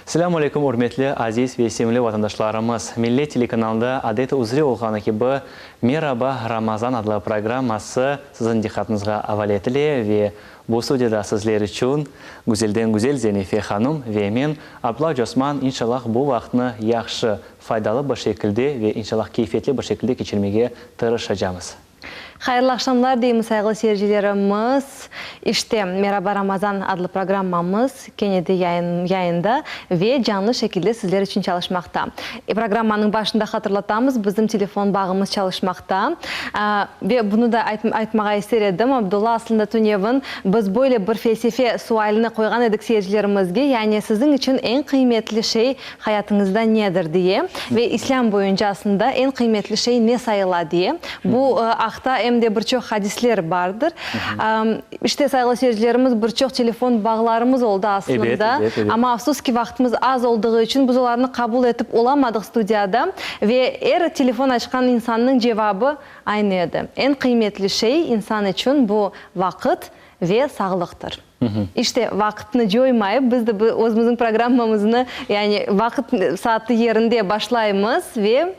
Selâmü aleyküm, ürmetli, aziz ve sevimli vatandaşlarımız! Millet telekanalında adet-i üzre olğanı kibi Meraba, Ramazan adlı programması siziñ diqqatıñızğa avale etile ve bu studiyada sizler içün güzelden güzel Zenife hanım ve men, Abdulla Cosman, inşallah bu vaqıtnı yahşı, faydalı bir şekilde ve inşallah keyfiyetli bir şekilde keçirmege tırışacamız. Hayırlı aqşamlar deymiz, sayğılı seyircilerimiz. İşte, Meraba Ramazan adlı programmamız kene de yayın yayında ve canlı şekilde sizler içün çalışmaqta. Programmanıñ başında hatırlatamız, bizim telefon bağımız çalışmaqta. Ve bunı da aytmağa ister edim, Abdulla, aslında tünevin biz böyle bir felsefe sualini qoyğan edik seyircilerimizge, yani siziñ içün eñ qıymetli şey Hayatıñızda nedir diye ve İslâm boyunca aslında eñ qıymetli şey ne sayıla diye. Bu aqta em de bir çoq hadisler bardır. İşte, sayğılı seyircilerimiz, bir çoq telefon bağlarımız oldı aslında, amma afsus ki, vaqtımız az olduğı içün biz olarnı qabul etip olamadıq studiyada ve er telefon açqan insannıñ cevabı aynı edi, eñ qıymetli şey insan içün bu vaqıt ve sağlıqtır. İşte, vaqıtnı coymayıp, biz de bu özümizniñ programmamıznı, yani vaqıt saatı yerinde başlaymız ve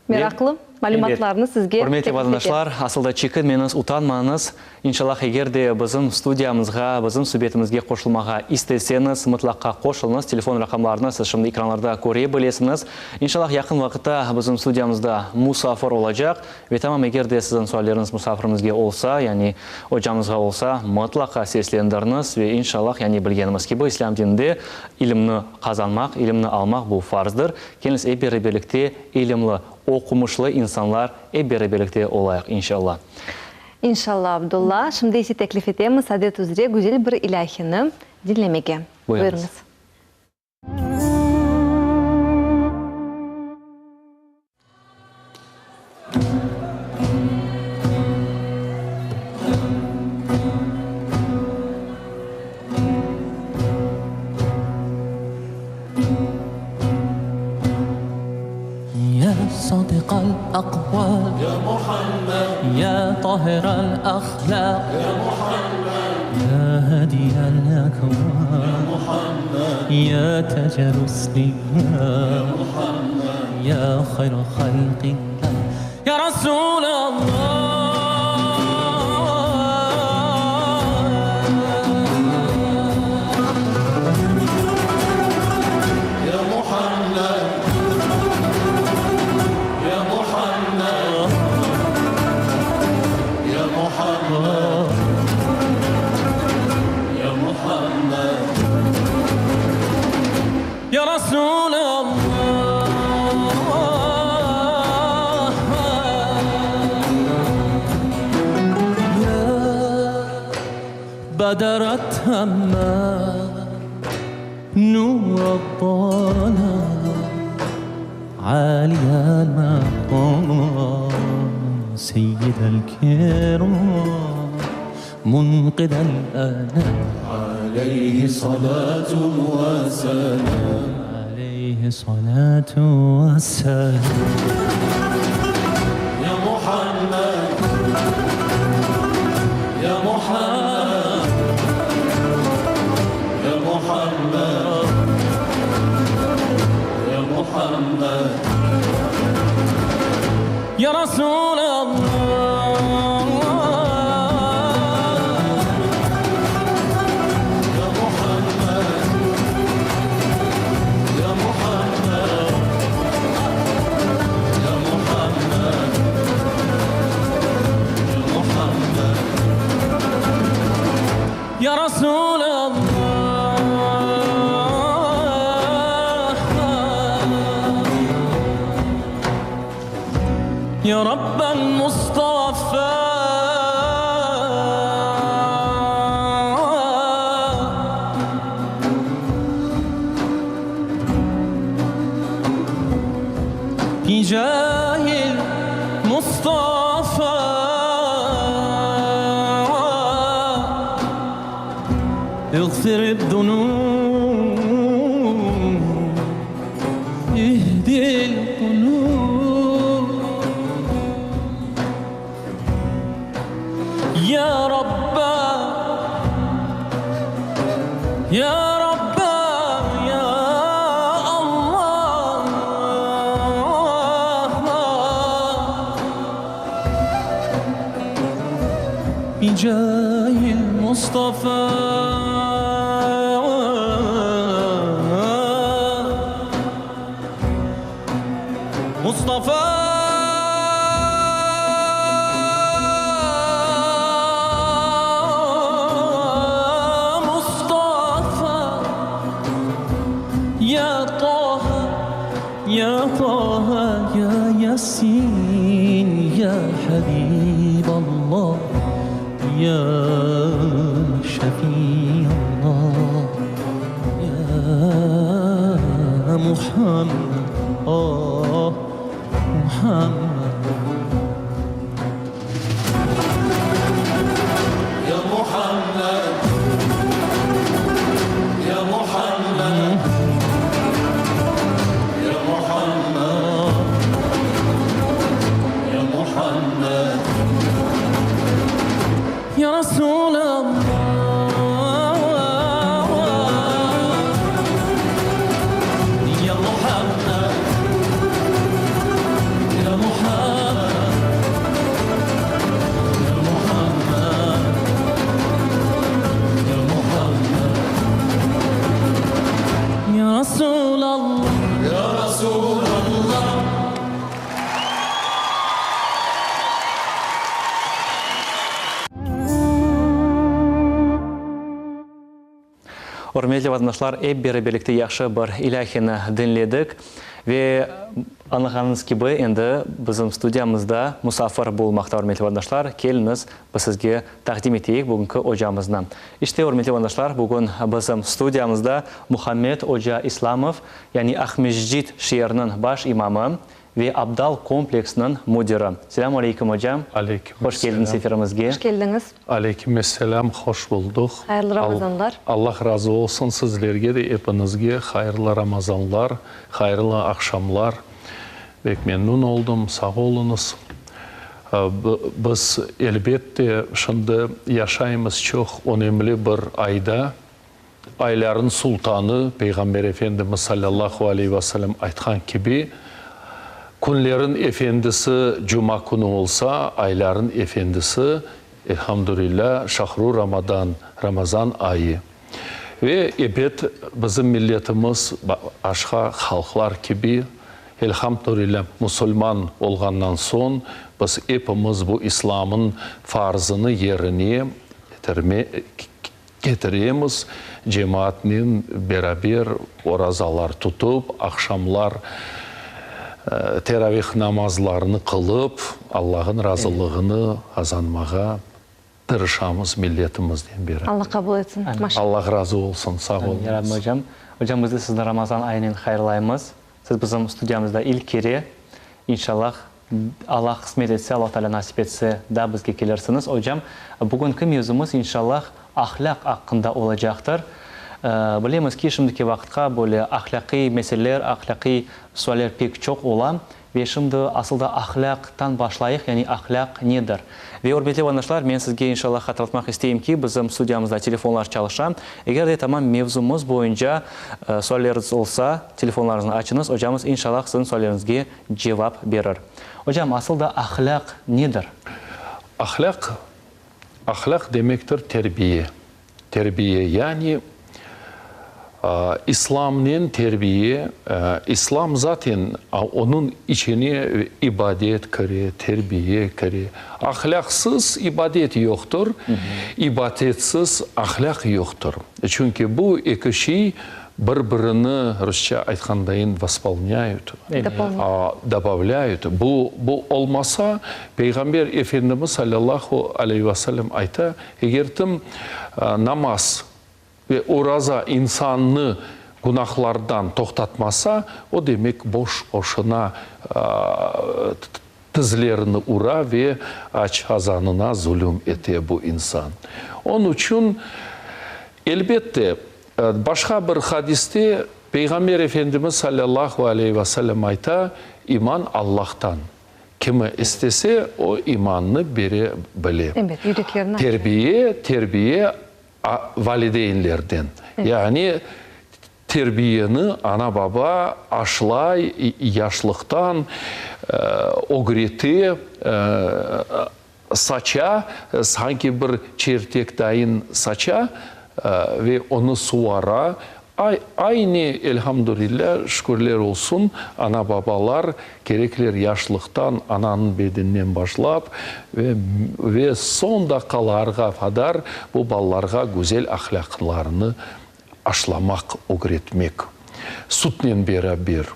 meraqlı malümatlarnı sizge Ürmetli teklif etemiz. vatandaşlar, asıl da çekinmeñiz, utanmañız. İnşallah, eger de bizim studiyamızğa, bizim subetimizge qoşulmağa isteseñiz, mıtlaqqa qoşulıñız. Telefon raqamlarını siz şimdi ekranlarda köre bilesiñiz. İnşallah, yaqın vaqıtta bizim studiyamızda musafir olacaq. Ve tamam, eger de siziñ sualleriñiz musafirimizge olsa, yani ocamızğa olsa, mıtlaqa seslendiriñiz ve inşallah, yani bilgenimiz kibi, İslâm dininde ilimni qazanmaq, ilimni almaq bu farzdır. Keliñiz ep beraberlikte ilimli, oqumışlı insanlar ep beraberlikte olayıq, inşallah. İnşallah, Abdulla. Şimdi ise teklif etemiz, adet üzre güzel bir ilâhini diñlemege. Buyurıñız. Ya sadiqal aqval, ya Muhammed, ya tahiral ahlaq, ya Muhammed, ya hadiyal akvan, ya Muhammed, ya tac rusulillah, ya Muhammed, ya hayra halqillah, ya Rasulallah. Ya Muhammed, ya Muhammed, ya Muhammed, ya Muhammed, ya Rasulallah. Ya Bedr at-Temmam. Nur ad-dalal, aliy al-maqam, seyyid al-kiram, munqid al-anam. Aleyhi salatu ve selam. Aleyhi salatu ve selam. Ya Muhammed, ya Muhammed. Ya Muhammed, ya Muhammed, ya Rasulallah. Ya Muhammed, ya Muhammed, ya Muhammed, ya Muhammed. Ya Rasulallah. Ya Rabbel Mustafa. Bi cahil Mustafa. İğfiri'd-dunub, ihdil-qulub. Ya Rabba, ya Rabba, ya. بجاه المصطفى مصطفى مصطفى يا طه يا طه يا ياسين يا حبيب الله يا شفيع الله يا محمد آه محمد يا محمد يا محمد يا محمد يا محمد يا رسول الله يا محمد يا محمد يا محمد يا محمد يا رسول الله يا رسول الله Ürmetli vatandaşlar, ep beraberlikte yahşı bir ilâheni diñledik ve añlağanıñız kibi, endi bizim studiyamızda musafir bulunmaqta, ürmetli vatandaşlar, keliñiz, biz sizge taqdim eteyik bugünki ocamıznı. İşte, ürmetli vatandaşlar, bugün bizim studiyamızda Muhammed oca İslamov, yani Aqmescit şeeriniñ baş imamı ve Abdal kompleksiniñ müdiri. Selâmu aleyküm, ocam. Aleyküm Hoş keldiñiz efirimizge. Hoş keldiñiz. Aleyküm esselâm, hoş bulduq. Hayırlı Ramazanlar. Allah razı olsun, sizlerge de, epiñizge hayırlı Ramazanlar, hayırlı aqşamlar. Bek memnün oldım, sağ oluñız. Biz, elbette, şimdi yaşaymız çoq önemli bir ayda, Ayların sultanı Peyğamber Efendimiz salâllahu aleyhi ve sellem aytqan kibi, Künlerin efendisi cuma künü olsa, ayların efendisi, elhamdülillâ, şahru Ramadan, Ramazan ayı. Ve, ebet, bizim milletimiz başqa halqlar kibi, elhamdülillâ, musulman olğandan soñ, biz epimiz bu İslamın farzını yerine ketiremiz, cemaatnen beraber orazalar tutıp, aqşamlar teravih namazlarını qılıp, Allah'ın razılığını qazanmağa tırışamız milletimiznen beraber. Allah qabul etsin. Maşallah. Allah razı olsun, sağ Amin, ya Rabbi, oluñız. ocam. Ocam, biz de sizni Ramazan ayınen hayırlaymız. Siz bizim studiyamızda ilk kere, inşallah, Allah qısmet etse, Alla Teala nasip etse, daa bizge kelirsiñiz. Ocam, bugünki mevzumız, inşallah, ahlâq aqqında olacaqtır. Bilemiz ki, şimdiki vaqıtqa böyle ahlâqiy meseleler, ahlâqiy sualler pek çoq ola. Ve şimdi asıl da ahlâqtan başlayıq, yani ahlâq nedir? Ve, ürmetli vatandaşlar, men sizge, inşallah, hatırlatmaq isteyim ki, bizim studiyamızda telefonlar çalışa. Eger de tamam mevzumız boyunca sualleriñiz olsa, telefonlarıñıznı açıñız, ocamız, inşallah, siziñ sualleriñizge cevap berir. Ocam, asıl da ahlâq nedir? Ahlâq, ahlâq demektir terbiye. Terbiye, yani İslamnen terbiye, İslam zaten onıñ içine ibadet kire, terbiye kire. Ahlâqsız ibadet yoqtır, ibadetsiz ahlâq yoqtır. Çünki bu eki şey bir-birini, rusça aytqandayın, vospolnyayut, dobavlâyut. Bu, bu olmasa, Peyğamber Efendimiz salâllahu aleyhi ve sellem ayta, Eger tim namaz ve oraza insannı günahlardan toqtatmasa, o demek boş-boşuna tizlerini ura ve aç azanına zulüm ete bu insan. Onıñ içün, elbette, başqa bir hadiste Peyğamber Efendimiz salâllahu aleyhi ve sellem ayta, İman Allahtan. Kimi istese, o imannı bere bile. Ebet, yüreklerini aça. Terbiye, terbiye valideynlerden. Yani terbiyeni ana-baba aşlay, yaşlıqtan ögrete. Saça, sanki bir çertek dayın saça ve onı suvara. Aynı, elhamdülillah, şükürler olsun, ana-babalar kerekler yaşlıqtan, ananıñ bedeninden başlap ve ve soñ daqqalarğa qadar bu balalarğa güzel ahlâqlarını aşlamaq, ögretmek. Sütnen beraber.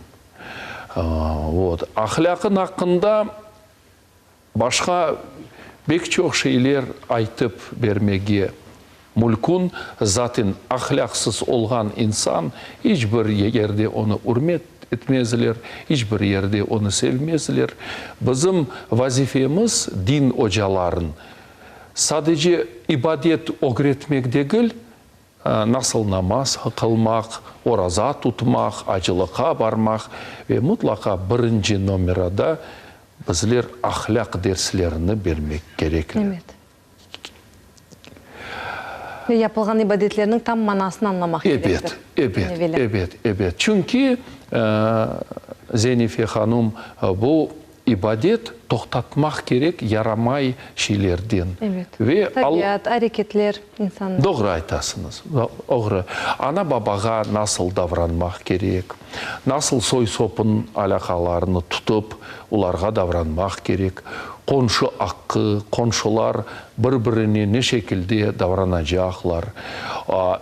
Vot. Ahlâqın aqqında Başqa bek çoq şeyler aytıp bermege mülkün, zaten ahlâqsız olğan insan iç bir yerde onı ürmet etmezler, iç bir yerde onı sevmezler. Bizim vazifemiz, din ocaların, sadece ibadet ögretmek degil, Nasıl namaz qılmaq, oraza tutmaq, acılıqqa barmaq ve mutlaqa birinci nomerada bizler ahlâq derslerini bermek kerekler. Evet. Ve yapılğan ibadetlerniñ tam manasını añlamaq kerektir. Ebet, ebet, ebet, ebet. Çünki, Zenife hanum, bu İbadet toqtatmaq kerek yaramay şeylerden. Evet. Ve Tabiat, areketler, insannıñ. Doğru aytasıñız. Doğru. Ana-babağa nasıl davranmaq kerek, nasıl soy-sopnıñ alâqalarını tutıp, olarğa davranmaq kerek, qonşu aqqı, qonşular bir-birine ne şekilde davranacaqlar,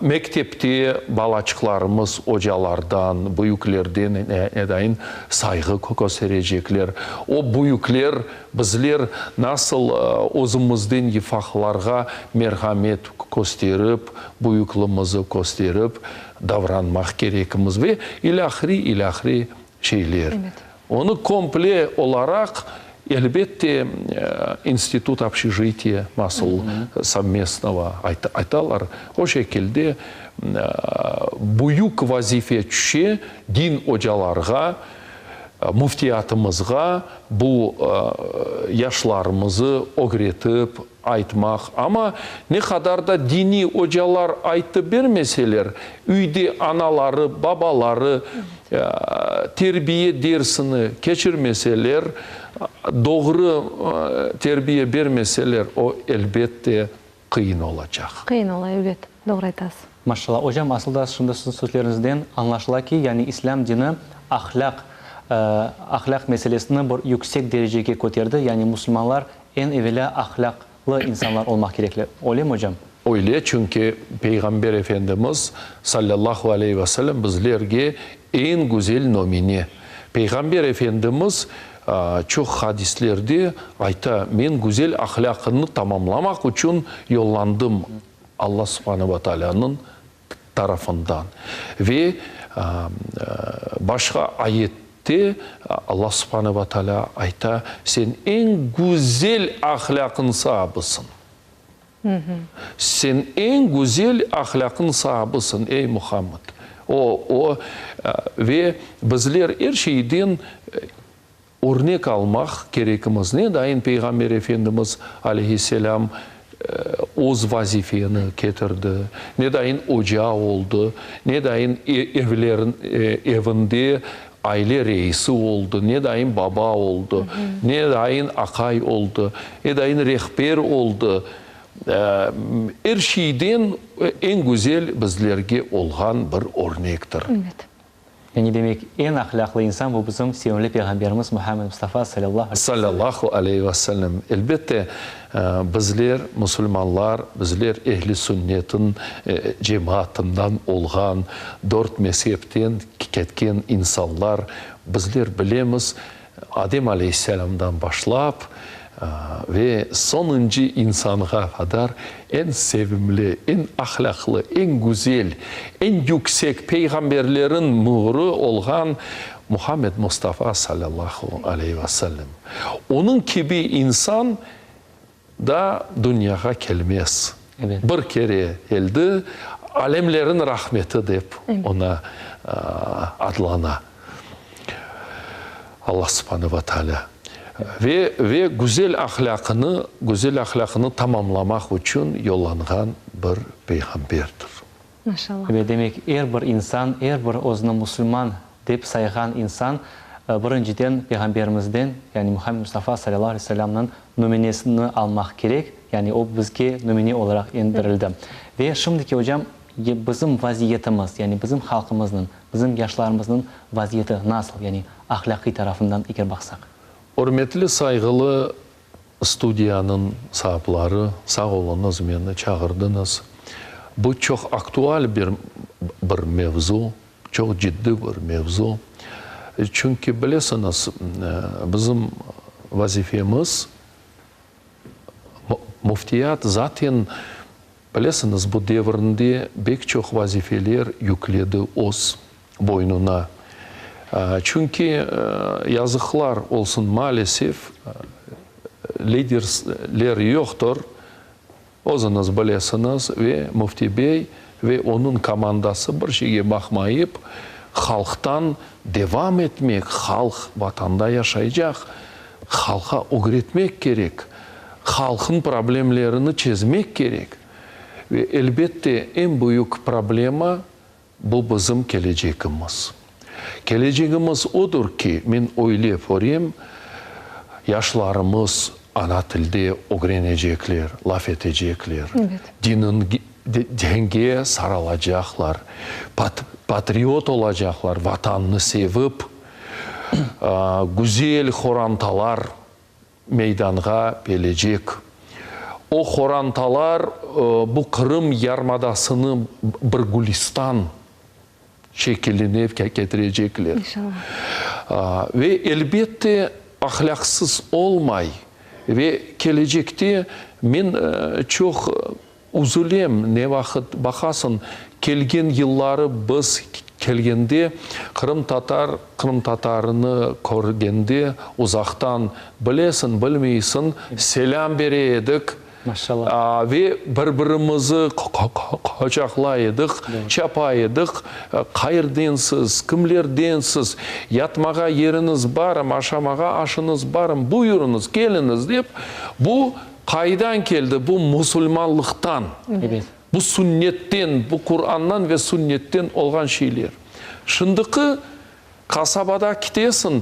mektepte balaçıqlarımız ocalardan, büyüklerden nedayın sayğı kösterecekler, o büyükler, bizler nasıl özümizden yıfaqlarğa merhamet kösterip, büyüklimizi kösterip davranmaq kerekimiz ve ilâhre, ilâhre şeyler. Onı komple olaraq, elbette, institut obşejitiya nasıl sovmestnogo aytalar, o şekilde büyük vazife tüşe din ocalarğa, müftiyatımızğa bu yaşlarımızı ögretip aytmaq. Amma ne qadar da diniy ocalar aytıp bermeseler, üyde anaları, babaları terbiye dersini keçirmeseler, doğru terbiye bermeseler, o, elbette, qıyın olacaq. Qıyın ola, ebet, doğru aytasız. Maşallah. Ocam, asıl da şimdi siziñ sözleriñizden añlaşıla ki, yani İslâm dini ahlâq, ahlâq meselesini bir yüksek derecege köterdi, yani musulmanlar Eñ evelâ ahlâqlı insanlar olmaq kerekler. Öylemi, ocam? Öyle, çünki Peyğamber Efendimiz, salâllahu aleyhi ve sellem, bizlerge eñ güzel nümüne. Peyğamber Efendimiz çoq hadislerde ayta, Men güzel ahlâqını tamamlamaq içün yollandım Alla subhane ve taalânıñ tarafından. Ve başqa ayette Alla subhane ve taalâ ayta, Sen eñ güzel ahlâqnıñ saabısıñ. Sen eñ güzel ahlâqnıñ saabısıñ, ey Muhammed. O, o, ve bizler er şeyden Örnek almaq kerekimiz. Ne dayın Peyğamber Efendimiz aleyhisselâm öz vazifeni ketirdi, ne dayın oca oldı, ne dayın evlerin evinde aile reisi oldı, ne dayın baba oldı, ne dayın aqay oldı, ne dayın rehber oldı. Er şeyden eñ güzel bizlerge olğan bir örnektir. Yani demek, eñ ahlâqlı insan bu bizim sevimli Peyğamberimiz Muhammed Mustafa salâllahu aleyhi ve sellem. Salâllahu aleyhi ve sellem. Elbette, bizler, musulmanlar, bizler Ehli Sünnetniñ cemaatından olğan, dört mezhepten ketken insanlar, bizler bilemiz, Adem aleyhisselâmdan başlap ve soñuncı insanğa qadar eñ sevimli, eñ ahlâqlı, eñ güzel, eñ yüksek peyğamberlerin mühri olğan Muhammed Mustafa salâllahu aleyhi ve sellem. Onıñ kibi insan daa dünyağa kelmez. Bir kere keldi, alemlerin rahmeti dep ona adlana Allah subhane ve taalâ. Ve, ve güzel ahlâqını, güzel ahlâqını tamamlamaq içün yollanğan bir peyğamberdir. Maşallah. Ve demek, er bir insan, er bir özüni musulman dep sayğan insan. Birinciden, Peyğamberimizden, yani Muhammed Mustafa salâllahu aleyhi ve selâmnıñ nümünesini almaq kerek, yani o bizge nümüne olaraq endirildi. Ve şimdiki, ocam, bizim vaziyetimiz, yani bizim halqımıznıñ, bizim yaşlarımıznıñ vaziyeti nasıl, yani ahlâqiy tarafından eger baqsaq? Ürmetli, sayğılı studiyanıñ saapları, sağ oluñız, meni çağırdıñız. Bu çoq aktual bir bir mevzu, Çoq ciddi bir mevzu. Çünki, bilesiñiz, bizim vazifemiz, müftiyat zaten, bilesiñiz, bu devirinde bek çoq vazifeler yükledi öz boynuna. Çünki, yazıqlar olsun, maalesef, liderler yoqtır, Özüñiz bilesiñiz, ve Müfti bey ve onıñ komandası bir şeyge baqmayıp, halqtan devam etmek, halq Vatanda yaşaycaq, halqa ögretmek kerek, halqnıñ problemlerini çezmek kerek. Ve, elbette, eñ büyük problema, Bu bizim kelecegimiz. Kelecegimiz odur ki, men öyle körem, yaşlarımız ana tilde ögrenecekler, laf etecekler, dinge sarılacaqlar, patriot olacaqlar, Vatannı sevip, güzel horantalar meydanğa kelecek. O horantalar bu Qırım yarımadasını bir gülistan şekiline ketirecekler. İnşallah. Ve, elbette, ahlâqsız olmay. Ve kelecekte men çoq Üzülem, ne vaqıt baqasıñ, kelgen yılları biz kelgende qırımtatar qırımtatarını körgende uzaqtan, bilesiñ, bilmeysiñ, selâm bere edik ve bir-birimizi quçaqlay edik, çapa edik, qayerdensiz, kimlerdensiz, yatmağa yeriñiz barmı, aşamağa aşıñız barmı, buyurıñız, keliñiz dep, bu Qaydan keldi bu musulmanlıqtan, bu sünnetten, bu Qurandan ve sünnetten olğan şeyler. Şındiki qasabada kitesiñ,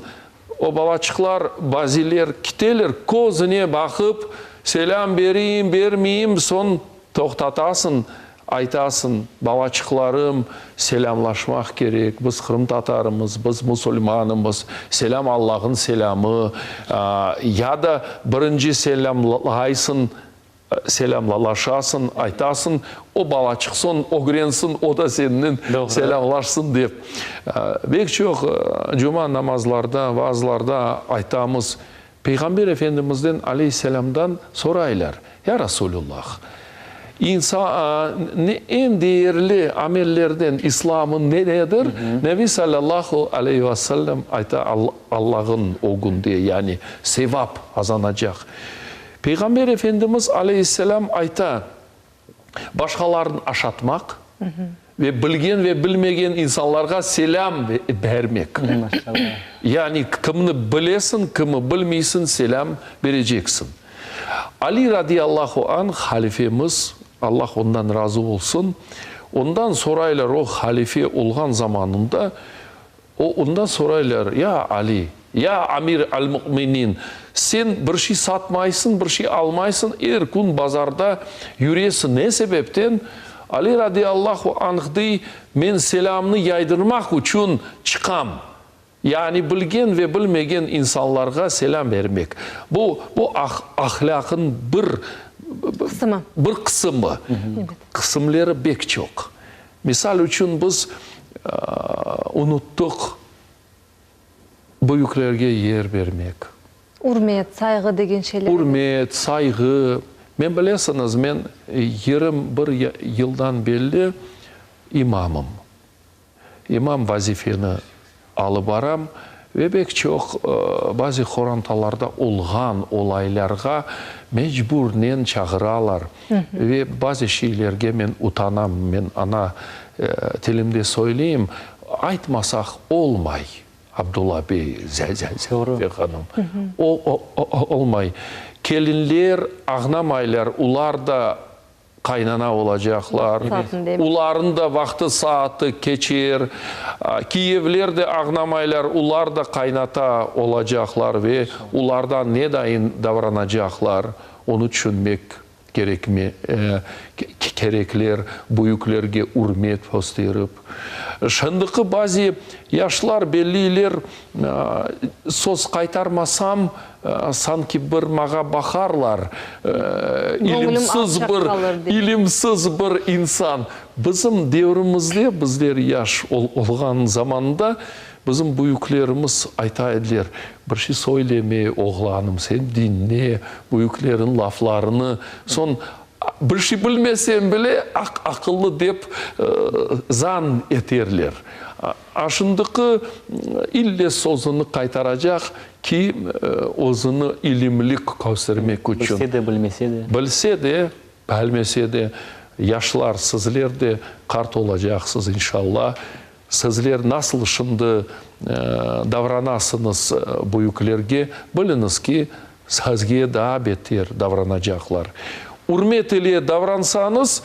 o balaçıqlar, baziler kiteler, közüne baqıp, selâm bereyim, bermeyim, soñ toqtatasıñ, aytasıñ, balaçıqlarım, selâmlaşmaq kerek, biz qırımtatarımız, biz musulmanımız, selâm Allah'ın selâmı, ya da birinci selâmlaysıñ, selâmlalaşasıñ, aytasıñ, o balaçıq soñ ögrensin, o da sennen selâmlaşsın dep. Bek çoq cuma namazlarda, vaazlarda aytamız, Peyğamber Efendimizden aleyhisselâmdan soraylar, Ya Rasulüllah, insa eñ değerli amellerden İslamın ne nedir? Nebi salâllahu aleyhi ve sellem ayta, Allah'ın ögünde, yani sevap qazanacaq. Peyğamber Efendimiz aleyhisselâm ayta, Başqalarnı aşatmaq ve bilgen ve bilmegen insanlarğa selâm bermek. Yani kimni bilesiñ, kimi bilmeysiñ, selâm bereceksiñ. Ali radiyallahu anh halifemiz, Allah ondan razı olsun, ondan soraylar, o halife olğan zamanında, O, ondan soraylar, Ya Ali, ya Amir al-Mu'minin, sen bir şey satmaysıñ, bir şey almaysıñ, er kün bazarda yüresiñ, ne sebepten? Ali radiyallahu anh dey, Men selâmnı yaydırmaq içün çıqam. Yani bilgen ve bilmegen insanlarğa selâm bermek. Bu, bu ahlâqnıñ bir Qısımı. Bir qısımı. Qısımları bek çoq. Misal içün, biz unuttıq büyüklerge yer bermek. Ürmet, sayğı degen şeyler. Ürmet, sayğı. Men, bilesiñiz, men 21 yıldan belli imamım. İmam vazifeni alıp baram ve pek çoq bazı qorantalarda olğan olaylarğa mecburnen çağıralar ve bazı şeylerge men utanam, men ana tilimde söyleyim, aytmasaq olmay, Abdulla bey, Zâzife hanım, olmay. Kelinler ağnamaylar, olar da. qaynana olacaqlar, ularnıñ da vaqtı-saatı keçer, kiyevler de ağnamaylar, ular da qaynata olacaqlar ve ulardan ne dayın davranacaqlar, onı tüşünmek kerekme, kerekler, büyüklerge ürmet kösterip. Şındiki bazı yaşlar belliyler, söz qaytarmasam, Sanki bir mağa baqarlar, ilimsiz bir, ilimsiz bir insan. Bizim devrimizde, bizler yaş olğan zamanda, bizim büyüklerimiz ayta ediler, Bir şey söyleme, oğlanım, sen diñle büyüklerin laflarını, soñ bir şey bilmesen bile, aqıllı dep zan eterler. A şındiki ille sözüni qaytaracaq ki, özüni ilimli köstermek içün. Bilse de, bilmese de. Bilse de, bilmese de. Yaşlar, sizler de qart olacaqsız, inşalla. Sizler nasıl şimdi davranasıñız büyüklerge, biliñiz ki, sizge daa beter davranacaqlar. Ürmet ile davransañız,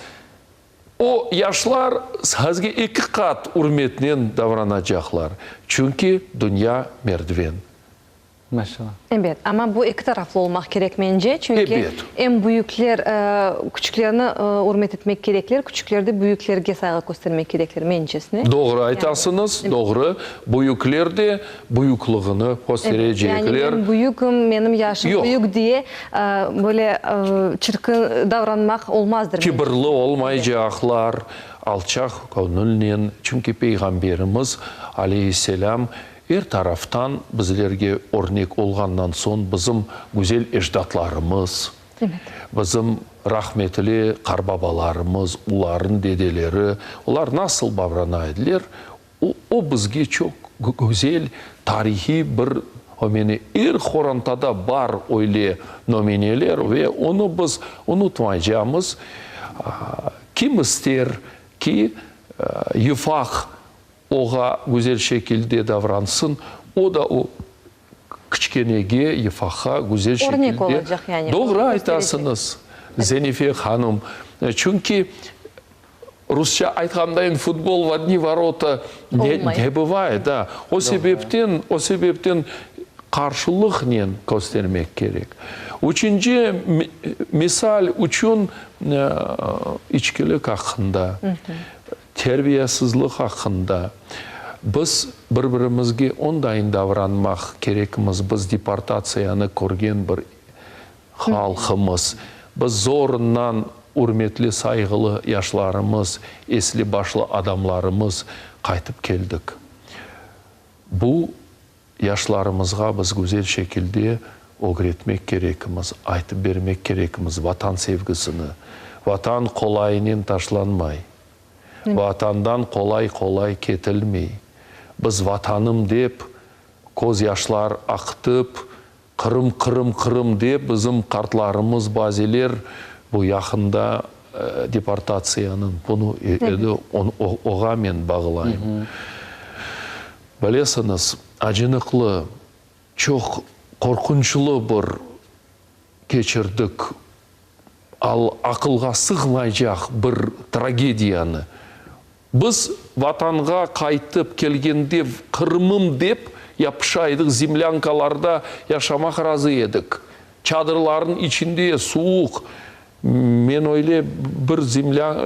O yaşlar sizge eki qat ürmetnen davranacaqlar, çünki dünya merdiven. Maşallah. Ebet, amma bu eki taraflı olmaq kerek mence, çünki Ebet. em büyükler küçüklerni ürmet etmek kerekler, küçükler de büyüklerge sayğı köstermek kerekler, mencesine. Doğru aytasıñız, doğru. Büyükler de büyüklüğini kösterecekler. Yani men büyüküm, menim yaşım Yoq. büyük diye böyle çirkin davranmaq olmazdır. Kibirli olmaycaqlar, alçaq köñülnen, çünki Peyğamberimiz, aleyhisselâm, er taraftan bizlerge örnek olğandan soñ bizim güzel ecdatlarımız, bizim rahmetli qarbabalarımız, olarnıñ dedeleri, olar nasıl davrana ediler, O, o bizge çoq güzel tarihiy bir nomüne. Er qorantada bar öyle nomüneler ve onı biz unutmaycamız. Kim ister ki, yufaq oğa güzel şekilde davransın, o da o kiçkenege, yufaqqa güzel şekilde. Örnek olacaq yani. Doğru aytasıñız, Zenife hanım. Çünki Rusça aytqandayın, futbol v odni vorota ne bıvayet, da. O sebepten, o sebepten qarşılıqnen köstermek kerek. Üçünci misal içün içkilik aqqında, terbiyesizlik aqqında biz bir-birimizge ondayın davranmaq kerekmiz, biz deportatsiyanı körgen bir Halqımız, biz zorundan ürmetli, sayğılı yaşlarımız, esli-başlı adamlarımız qaytıp keldik. Bu yaşlarımızğa biz güzel şekilde ögretmek kerekimiz, aytıp bermek kerekimiz Vatan sevgisini. Vatan qolaynen taşlanmay. Vatandan qolay-qolay ketilmey. Biz Vatanım dep, közyaşlar aqıtıp, Qırım, Qırım, Qırım dep bizim qartlarımız baziler bu yaqında deportatsiyanıñ bunı edi, oğa men bağlayım. Bilesiñiz, acınıqlı, çoq qorqunçlı bir keçirdik, al aqılğa sığmaycaq bir tragediyanı. Biz Vatanğa qaytıp kelgende Qırımım dep yapışa edik, zemlânkalarda yaşamaq razı edik. Çadırlarnıñ içinde suvuq, men öyle bir zemlân,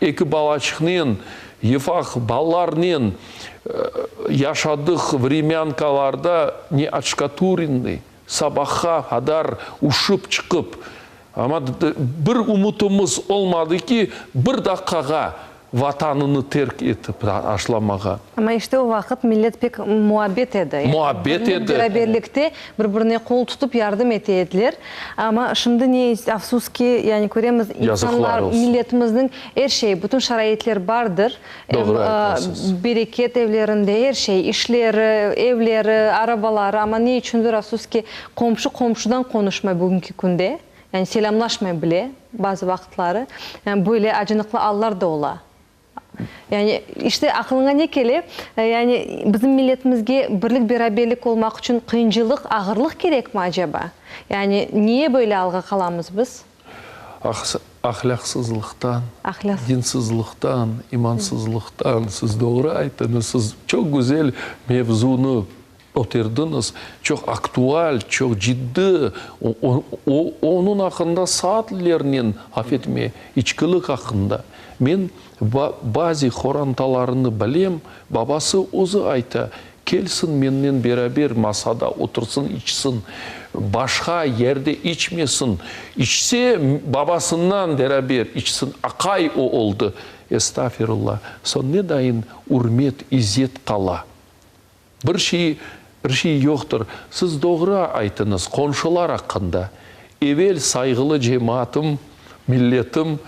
eki balaçıqnen, yıfaq balalarnen yaşadıq vremânkalarda, ne otşkaturennoy. Sabahqa qadar üşüp çıqıp, amma bir ümütimiz olmadı ki, bir daqqağa Vatanını terk etip taşlamağa. Amma işte o vaqıt millet pek muabbet edi. Muabbet edi. Beraberlikte bir-birine qol tutıp yardım ete ediler. Amma şimdi ne afsus ki, yani köremiz, insanlar, milletimizniñ er şeyi, bütün şaraitler bardır. Doğru aytasız. Bereket evlerinde er şey, işleri, evleri, arabaları, amma ne içündir, afsus ki, qomşu qomşudan qonuşmay bugünki künde, yani selâmlaşmay bile bazı vaqıtları. Yani böyle acınıqlı allar da ola. Yani işte aqılıña ne kele, yani bizim milletimizge birlik-beraberlik olmaq içün qıyıncılıq, ağırlıq kerekmi acaba? Yani niye böyle alğa qalamız biz? Ahlâqsızlıqtan, dinsizlıqtan, imansızlıqtan, siz doğru ayttıñız, siz çoq güzel mevzunı köterdiñiz, çoq aktual, çoq ciddi, onıñ aqqında saatlernen laf etme, içkilik aqqında. Men bazı qorantalarnı bilem, babası özü ayta, Kelsin mennen beraber masada otursın, içsin. Başqa yerde içmesin. İçse, babasından beraber içsin. Aqay o oldı. Estağfirullah. Soñ ne dayın ürmet, izzet qala? Bir şey, bir şey yoqtır. Siz doğru aytıñız, qonşular aqqında. Evel sayğılı cemaatım, milletim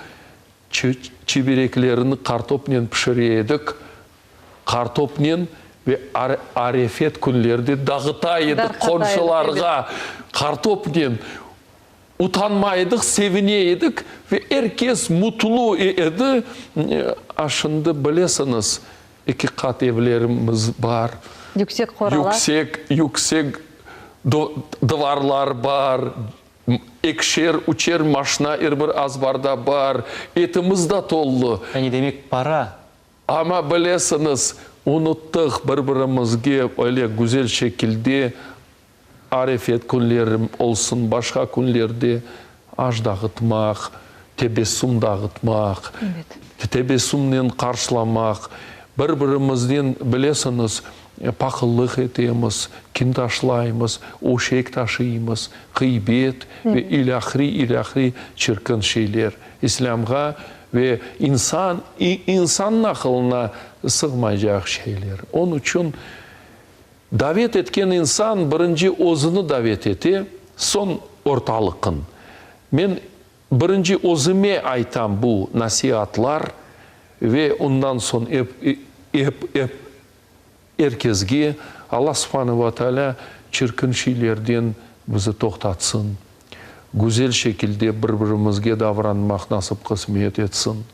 çibereklerini qartopnen pişire edik. Qartopnen ve arefet künlerde dağıta edik qonşularğa qartopnen. Utanmay edik, sevine edik ve er kes mutlu edi. A şimdi bilesiñiz, eki qat evlerimiz bar. Yüksek qoralar. Yüksek, yüksek dıvarlar bar. Ekişer, üçer maşna er bir azbarda bar. Etimiz da tollu. Yani demek para Amma bilesiñiz, unuttıq bir-birimizge öyle güzel şekilde arefet künleri olsun, başqa künlerde aş dağıtmaq, tebessüm dağıtmaq, tebessümnen qarşılamaq, bir-birimizden, bilesiñiz, paqıllıq etemiz, kin taşlaymız, öşek taşıymız, qıybet ve ilâhri, ilâhri çirkin şeyler. İslâmğa Ve insan, insannıñ aqılına sığmaycaq şeyler. Onıñ içün davet etken insan birinci özüni davet ete, soñ ortalıqın. Men birinci özüme aytam bu nasiatlar ve ondan soñ ep, ep, ep Er kesge Alla subhane ve taalâ çirkin şeylerden bizi toqtatsın, güzel şekilde bir-birimizge davranmaq nasip qısmet etsin.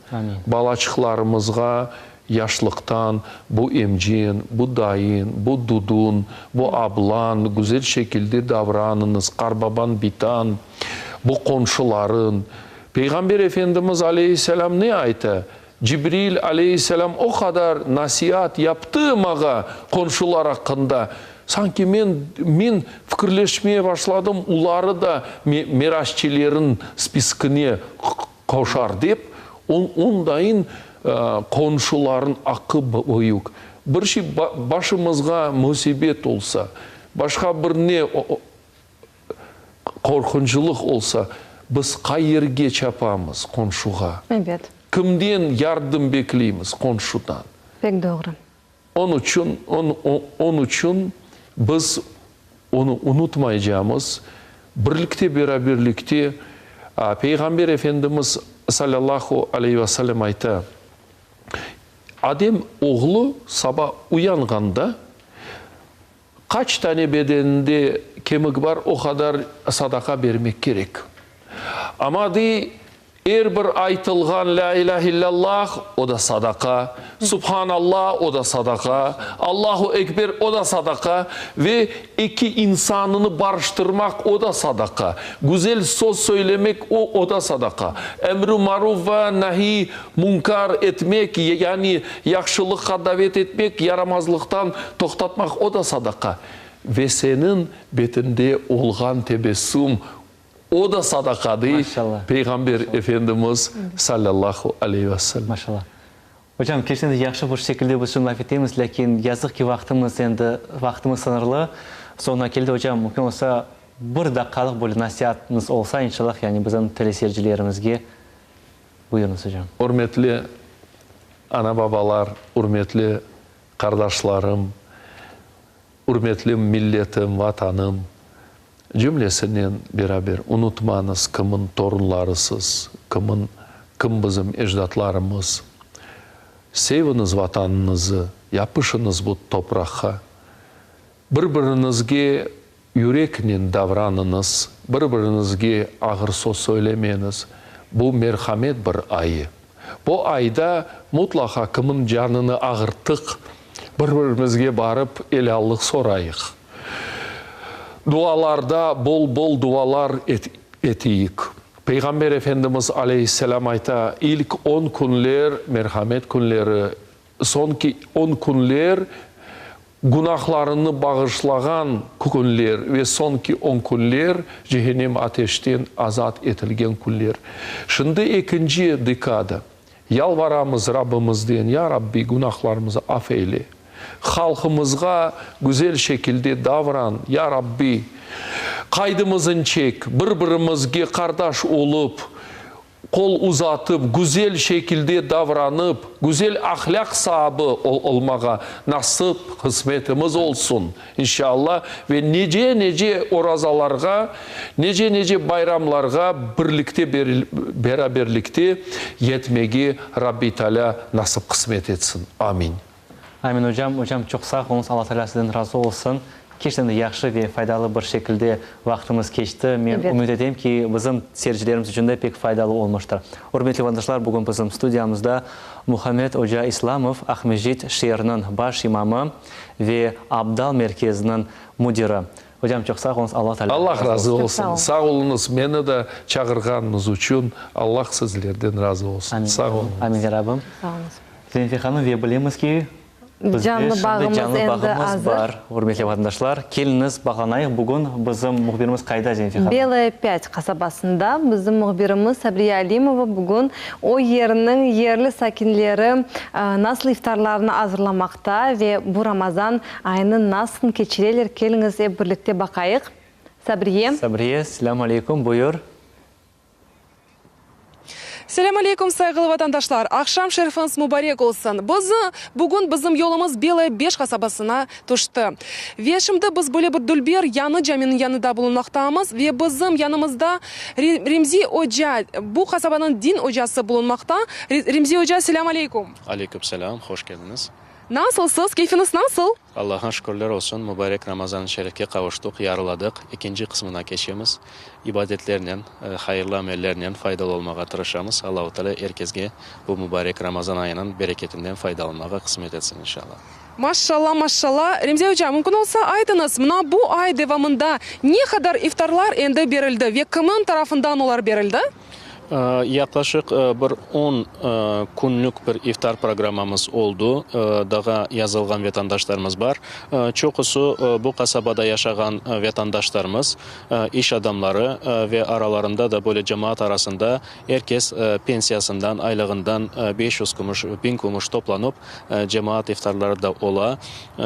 Balaçıqlarımızğa yaşlıqtan bu emcen, bu dayın, bu dudun, bu ablan, güzel şekilde davranıñız, qarbaban, bitan, bu qonşuların. Peyğamber Efendimiz aleyhisselâm ne ayta? Cibril aleyhisselâm o qadar nasiat yaptı mağa qonşular aqqında, sanki men men fikirleşmeye başladım, uları da mirasçilerin spiskine qoşar dep, ondayın qonşuların aqqı büyük. Bir şey başımızğa müsibet olsa, başqa bir ne Qorqunçlıq olsa, biz qayerge çapamız? Qonşuğa. Ebet. Kimden yardım bekleymiz? Qonşudan. Pek doğru. Onıñ içün, onıñ içün biz onı unutmaycamız. Birlikte, beraberlikte, Peyğamber Efendimiz salâllahu aleyhi ve sellem ayta, Adem oğlu saba uyanğanda, Qaç tane bedeninde kemik bar, o qadar sadaqa bermek kerek. Amma, dey, er bir aytılğan Lâ ilâhe illâllah, o da sadaqa, Subhanallah, o da sadaqa, Allahu ekber, o da sadaqa ve eki insanını barıştırmaq, o da sadaqa, güzel söz söylemek, o, o da sadaqa, emri maruf ve nahiy munkar etmek, yani yahşılıqqa davet etmek, yaramazlıqtan toqtatmaq, o da sadaqa. Ve seniñ betinde olğan tebessüm, o da sadaqa, dey Peyğamber Efendimiz, salâllahu aleyhi ve sellem. Maşallah. Ocam, kerçekten de yahşı bir şekilde biz şimdi laf etemiz, lâkin yazıq ki, vaqtımız endi, vaqtımız sıñırlı, soñuna keldi. Ocam, mümkün olsa, bir daqqalıq böyle nasiatıñız olsa, inşallah, yani bizim teleseyircilerimizge. Buyurıñız, ocam. Ürmetli ana-babalar, ürmetli qardaşlarım, ürmetli milletim, vatanım, cümlesinen beraber unutmañız kimin torunlarısız, kimin, kim bizim ecdatlarımız. Seviñiz vatanıñızı, yapışıñız bu topraqqa. Bir-biriñizge Yüreknen davranıñız, bir-biriñizge ağır söz söylemeñiz. Bu merhamet bir ayı. Bu ayda mutlaqa kimin canını ağırttıq, bir-birimizge barıp elâllıq sorayıq. Dualarda bol-bol dualar eteyik. Peyğamber Efendimiz aleyhisselâm ayta, İlk on künler, merhamet künleri, soñki on künler, günahlarıñnı bağışlağan künler ve soñki on künler, cehennem ateşten azat etilgen künler. Şimdi ekinci dekada. Yalvaramız Rabbimizden, Ya Rabbi, günahlarımızı af eyle. Halqımızğa güzel şekilde davran, Ya Rabbi. Qaydımızın çek, bir-birimizge qardaş olıp, qol uzatıp, güzel şekilde davranıp, güzel ahlâq saabı olmağa nasip, qısmetimiz olsun, İnşallah, ve nice-nice orazalarğa, nice-nice bayramlarğa birlikte, beraberlikte yetmege Rabbi Teala nasip qısmet etsin. Amin. Amin, ocam. Ocam, çoq sağ oluñız, Alla Teala sizden razı olsun. Kerçekten de yahşı ve faydalı bir şekilde vaqtımız keçti. Men ümüt etem ki, bizim seyircilerimiz içün de pek faydalı olmuştır. Ürmetli vatandaşlar, bugün bizim studiyamızda Muhammed oca İslamov, Aqmescit şeeriniñ baş imamı ve Abdal merkeziniñ müdiri. Ocam, çoq sağ oluñız, Alla Teala Allah razı olsun. Sağ oluñız, meni de çağırğanıñız içün. Allah sizlerden razı olsun. Sağ oluñız. Amin, ya Rabbim. Sağ oluñız. Zenfe hanım, ve bilemiz ki, bizde Canlı şimdi bağımız canlı endi bağımız azır. bar, ürmetli vatandaşlar. Keliñiz, bağlanayıq. Bugün bizim mühbirimiz qayda, Zenfe hanım? Belaya Pât qasabasında bizim mühbirimiz Sabriye Alimova bugün o yerniñ yerli sakinleri nasıl iftarlarını azırlamaqta ve bu Ramazan ayını nasıl keçireler, keliñiz ep birlikte baqayıq. Sabriye. Sabriye, selâm aleyküm, buyur. Selâm aleyküm, sayğılı vatandaşlar! Aqşam şerifiñiz mubarek olsun! Biz, bugün bizim yolumız Belaya Beş qasabasına tüşti. Ve şimdi biz böyle bir dülber yañı caminiñ yanında bulunmaqtamız ve bizim yanımızda Remzi oca, bu qasabanıñ din ocası bulunmaqta. Remzi oca, selâm aleyküm! Aleyküm selâm, hoş keldiñiz! Nasılsız, keyfiñiz nasıl? Allah'a şükürler olsun, mübarek Ramazan-ı Şerifke qavuştıq, yarıladıq, ekinci qısmına keçemiz. İbadetlernen, hayırlı amellernen faydalı olmağa tırışamız. Allahu Teala er kesge bu mübarek Ramazan ayınıñ bereketinden faydalanmağa qısmet etsin, inşallah. Maşşalla, maşşalla. Remzi oca, mümkün olsa aytıñız, mına bu ay devamında ne qadar iftarlar endi berildi ve kimniñ tarafından olar berildi? Yaqlaşıq bir on künlük bir iftar programmamız oldu. Daha yazılğan vetandaşlarımız bar. Çoqusı bu qasabada yaşağan vetandaşlarımız, iş adamları ve aralarında da böyle cemaat arasında er kes pensiyasından, aylığından 500 kümüş, 1000 kümüş toplanıp, cemaat iftarları da ola.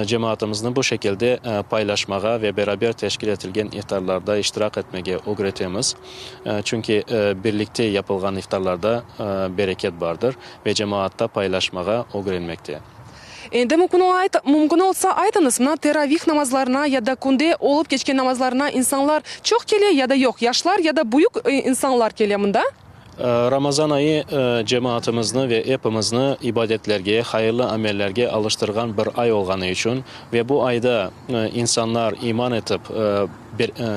Cemaatımıznı bu şekilde paylaşmağa ve beraber teşkil etilgen iftarlarda iştirak etmege ögretemiz. Çünki birlikte yapılğan iftarlarda bereket bardır ve cemaatta paylaşmağa ögrenmekte. Endi mümkün olsa aytıñız, mına teravih namazlarına ya da künde olıp keçken namazlarına insanlar çoq kele ya da yoq? Yaşlar ya da büyük insanlar kele mında? Ramazan ayı cemaatımıznı ve epimizni ibadetlerge, hayırlı amellerge alıştırğan bir ay olğanı içün ve bu ayda insanlar iman etip,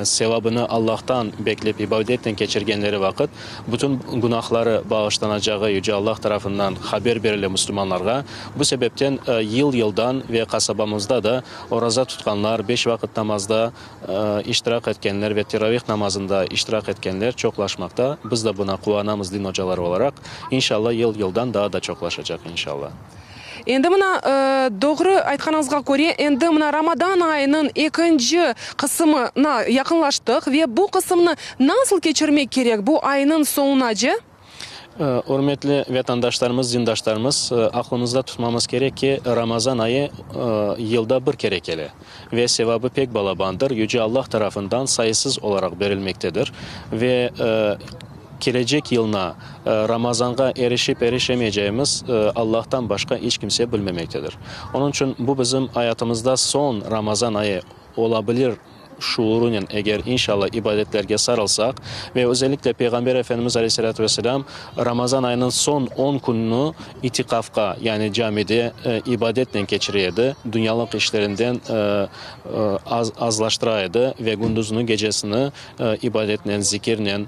sevabını Allahtan beklep ibadetnen keçirgenleri vaqıt, bütün günahları bağışlanacağı Yüce Allah tarafından haber berile müslümanlarğa. Bu sebepten yıl-yıldan ve qasabamızda da oraza tutqanlar, beş vaqıt namazda iştirak etkenler ve teravih namazında iştirak etkenler çoqlaşmaqta. Biz de buna quvanamız din ocaları olaraq. İnşallah yıl-yıldan daa da çoqlaşacaq, inşallah. Endi mına, doğru aytqanıñızğa köre, endi mına Ramadan ayınıñ ekinci qısımına yaqınlaştıq ve bu qısımnı nasıl keçirmek kerek bu aynıñ soñunace? Ürmetli vetandaşlarımız, dindaşlarımız, aqlımızda tutmamız kerek ki, Ramazan ayı yılda bir kere kele ve sevabı pek balabandır, Yüce Allah tarafından sayısız olaraq berilmektedir ve kelecek yılna Ramazanğa erişip erişemeycegimiz Allahtan başqa iç kimse bilmemektedir. Onıñ içün bu bizim ayatımızda soñ Ramazan ayı ola bilir şuurunen eger inşallah ibadetlerge sarılsaq ve özellikle Peyğamber Efendimiz aleyhissalâtu vesselâm Ramazan ayınıñ soñ on kününi itiqafqa, yani camide ibadetnen keçire edi, dünyalıq işlerinden azlaştıra edi ve gündüzini, gecesini ibadetnen, zikirnen,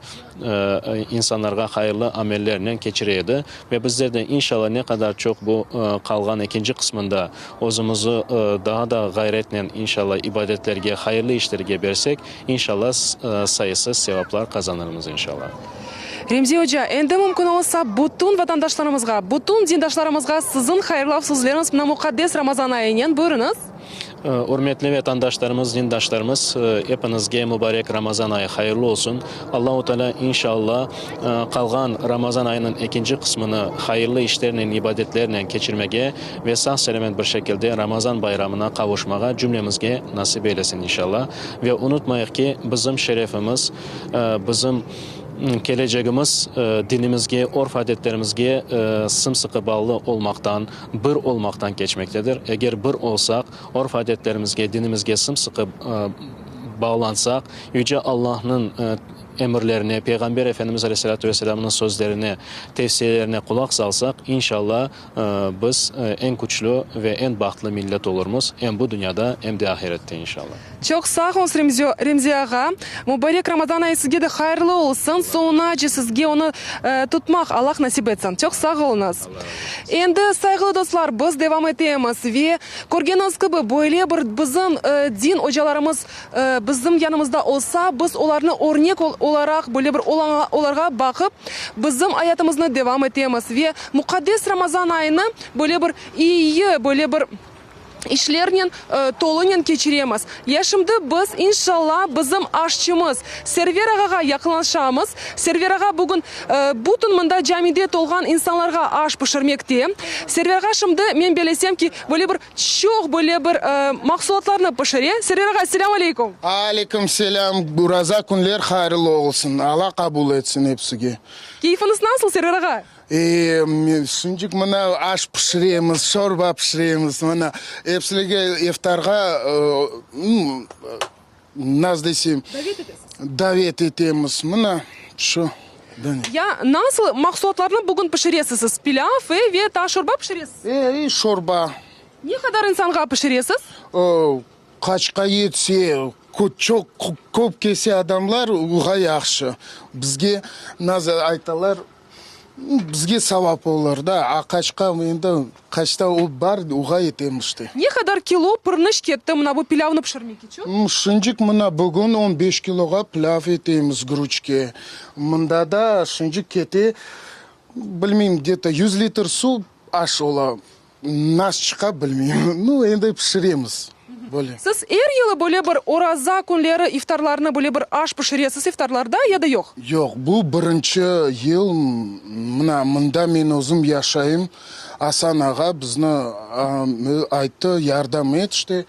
insanlarğa hayırlı amellernen keçire edi. Ve bizler de inşallah ne qadar çoq bu qalğan ekinci qısmında özümizi daa da ğayretnen inşallah ibadetlerge, hayırlı işlerge bersek, inşallah sayısız sevaplar qazanırmız inşallah. Remzi oca, endi mümkün olsa, bütün vatandaşlarımızğa, bütün dindaşlarımızğa siziñ hayırlav sözleriñiz mına muqaddes Ramazan ayınen buyurıñız. Ürmetli vatandaşlarımız, dindaşlarımız, epiñizge mubarek Ramazan ayı hayırlı olsun. Allahu Teala inşallah qalğan Ramazan ayınıñ ekinci qısmını hayırlı işlernen, ibadetlernen keçirmege ve sağ-selâmet bir şekilde Ramazan bayramına qavuşmağa cümlemizge nasip eylesin inşallah. Ve unutmayıq ki, bizim şerefimiz, bizim kelecegimiz dinimizge, örf-adetlerimizge sım-sıqı bağlı olmaqtan, bir olmaqtan keçmektedir. Eger bir olsaq, örf-adetlerimizge, dinimizge sım-sıqı bağlansaq, Yüce Allahnıñ emirlerine, Peyğamber Efendimiz aleyhissalâtu vesselâmnıñ sözlerine, tevsiyelerine qulaq salsaq, inşallah, biz eñ küçlü ve eñ bahtlı millet olurmız, em bu dünyada, em de ahirette, inşallah. Çoq sağ oluñız, Remzi ağa. Mubarek Ramazan ayı sizge de hayırlı olsun. Soñunace sizge onı tutmaq Allah nasip etsin. Çoq sağ oluñız. Endi, sayğılı dostlar, biz devam etemiz ve körgeniñiz kibi, böyle bir bizim din ocalarımız bizim yanımızda olsa, biz olarnı örnek olaraq, böyle bir olarğa baqıp, bizim ayatımıznı devam etemiz ve muqaddes Ramazan ayını böyle bir iyi, böyle bir işlernen tolunen keçiremiz. Ya şimdi biz, inşalla, bizim aşçımız Server ağağa yaqınlaşamız. Server ağa bugün bütün mında camide tolğan insanlarğa aş pişirmekte. Server ağa şimdi, men belesem ki, böyle bir çoq böyle bir mahsulatlarnı pişire. Server ağa, selâm aleyküm. Aleyküm selâm. Uraza künler hayırlı olsun. Alla qabul etsin epsige. Keyfiñiz nasıl, Server ağa? E, şimdik mına aş pişiremiz, şorba pişiremiz, mına epsilerge iftarğa, nasıl desem, Davet etesiz. Davet etemiz, mına şu. Ya nasıl mahsulatlarnı bugün pişiresiz siz? Pilâv, e, ve taa şorba pişiresiz? E, e, şorba. Ne qadar insanğa pişiresiz? Qaçqa yetse, çoq, köp kelse adamlar, oğa yahşı. Bizge nasıl aytalar, Bizge savap olur da, a qaçqa endi qaçta o bar, oğa etemiz işte. Ne qadar kilo pırnış ketti mına bu pilâvnı pişirmek içün? Şıncık mına bugün on beş kiloğa pilâv etemiz gruçke. Mında da şıncık kete, bilmeyim, gde-to yüz litr suv aş ola. Nas çıqa bilmeyim. Nu, endi pişiremiz böyle. Siz er yılı böyle bir oraza künleri iftarlarnı böyle bir aş pişiresiz iftarlarda ya da yoq? Yoq, bu birinci yıl mına mında men özüm yaşayım. Asan ağa bizni ayttı, yardım et işte,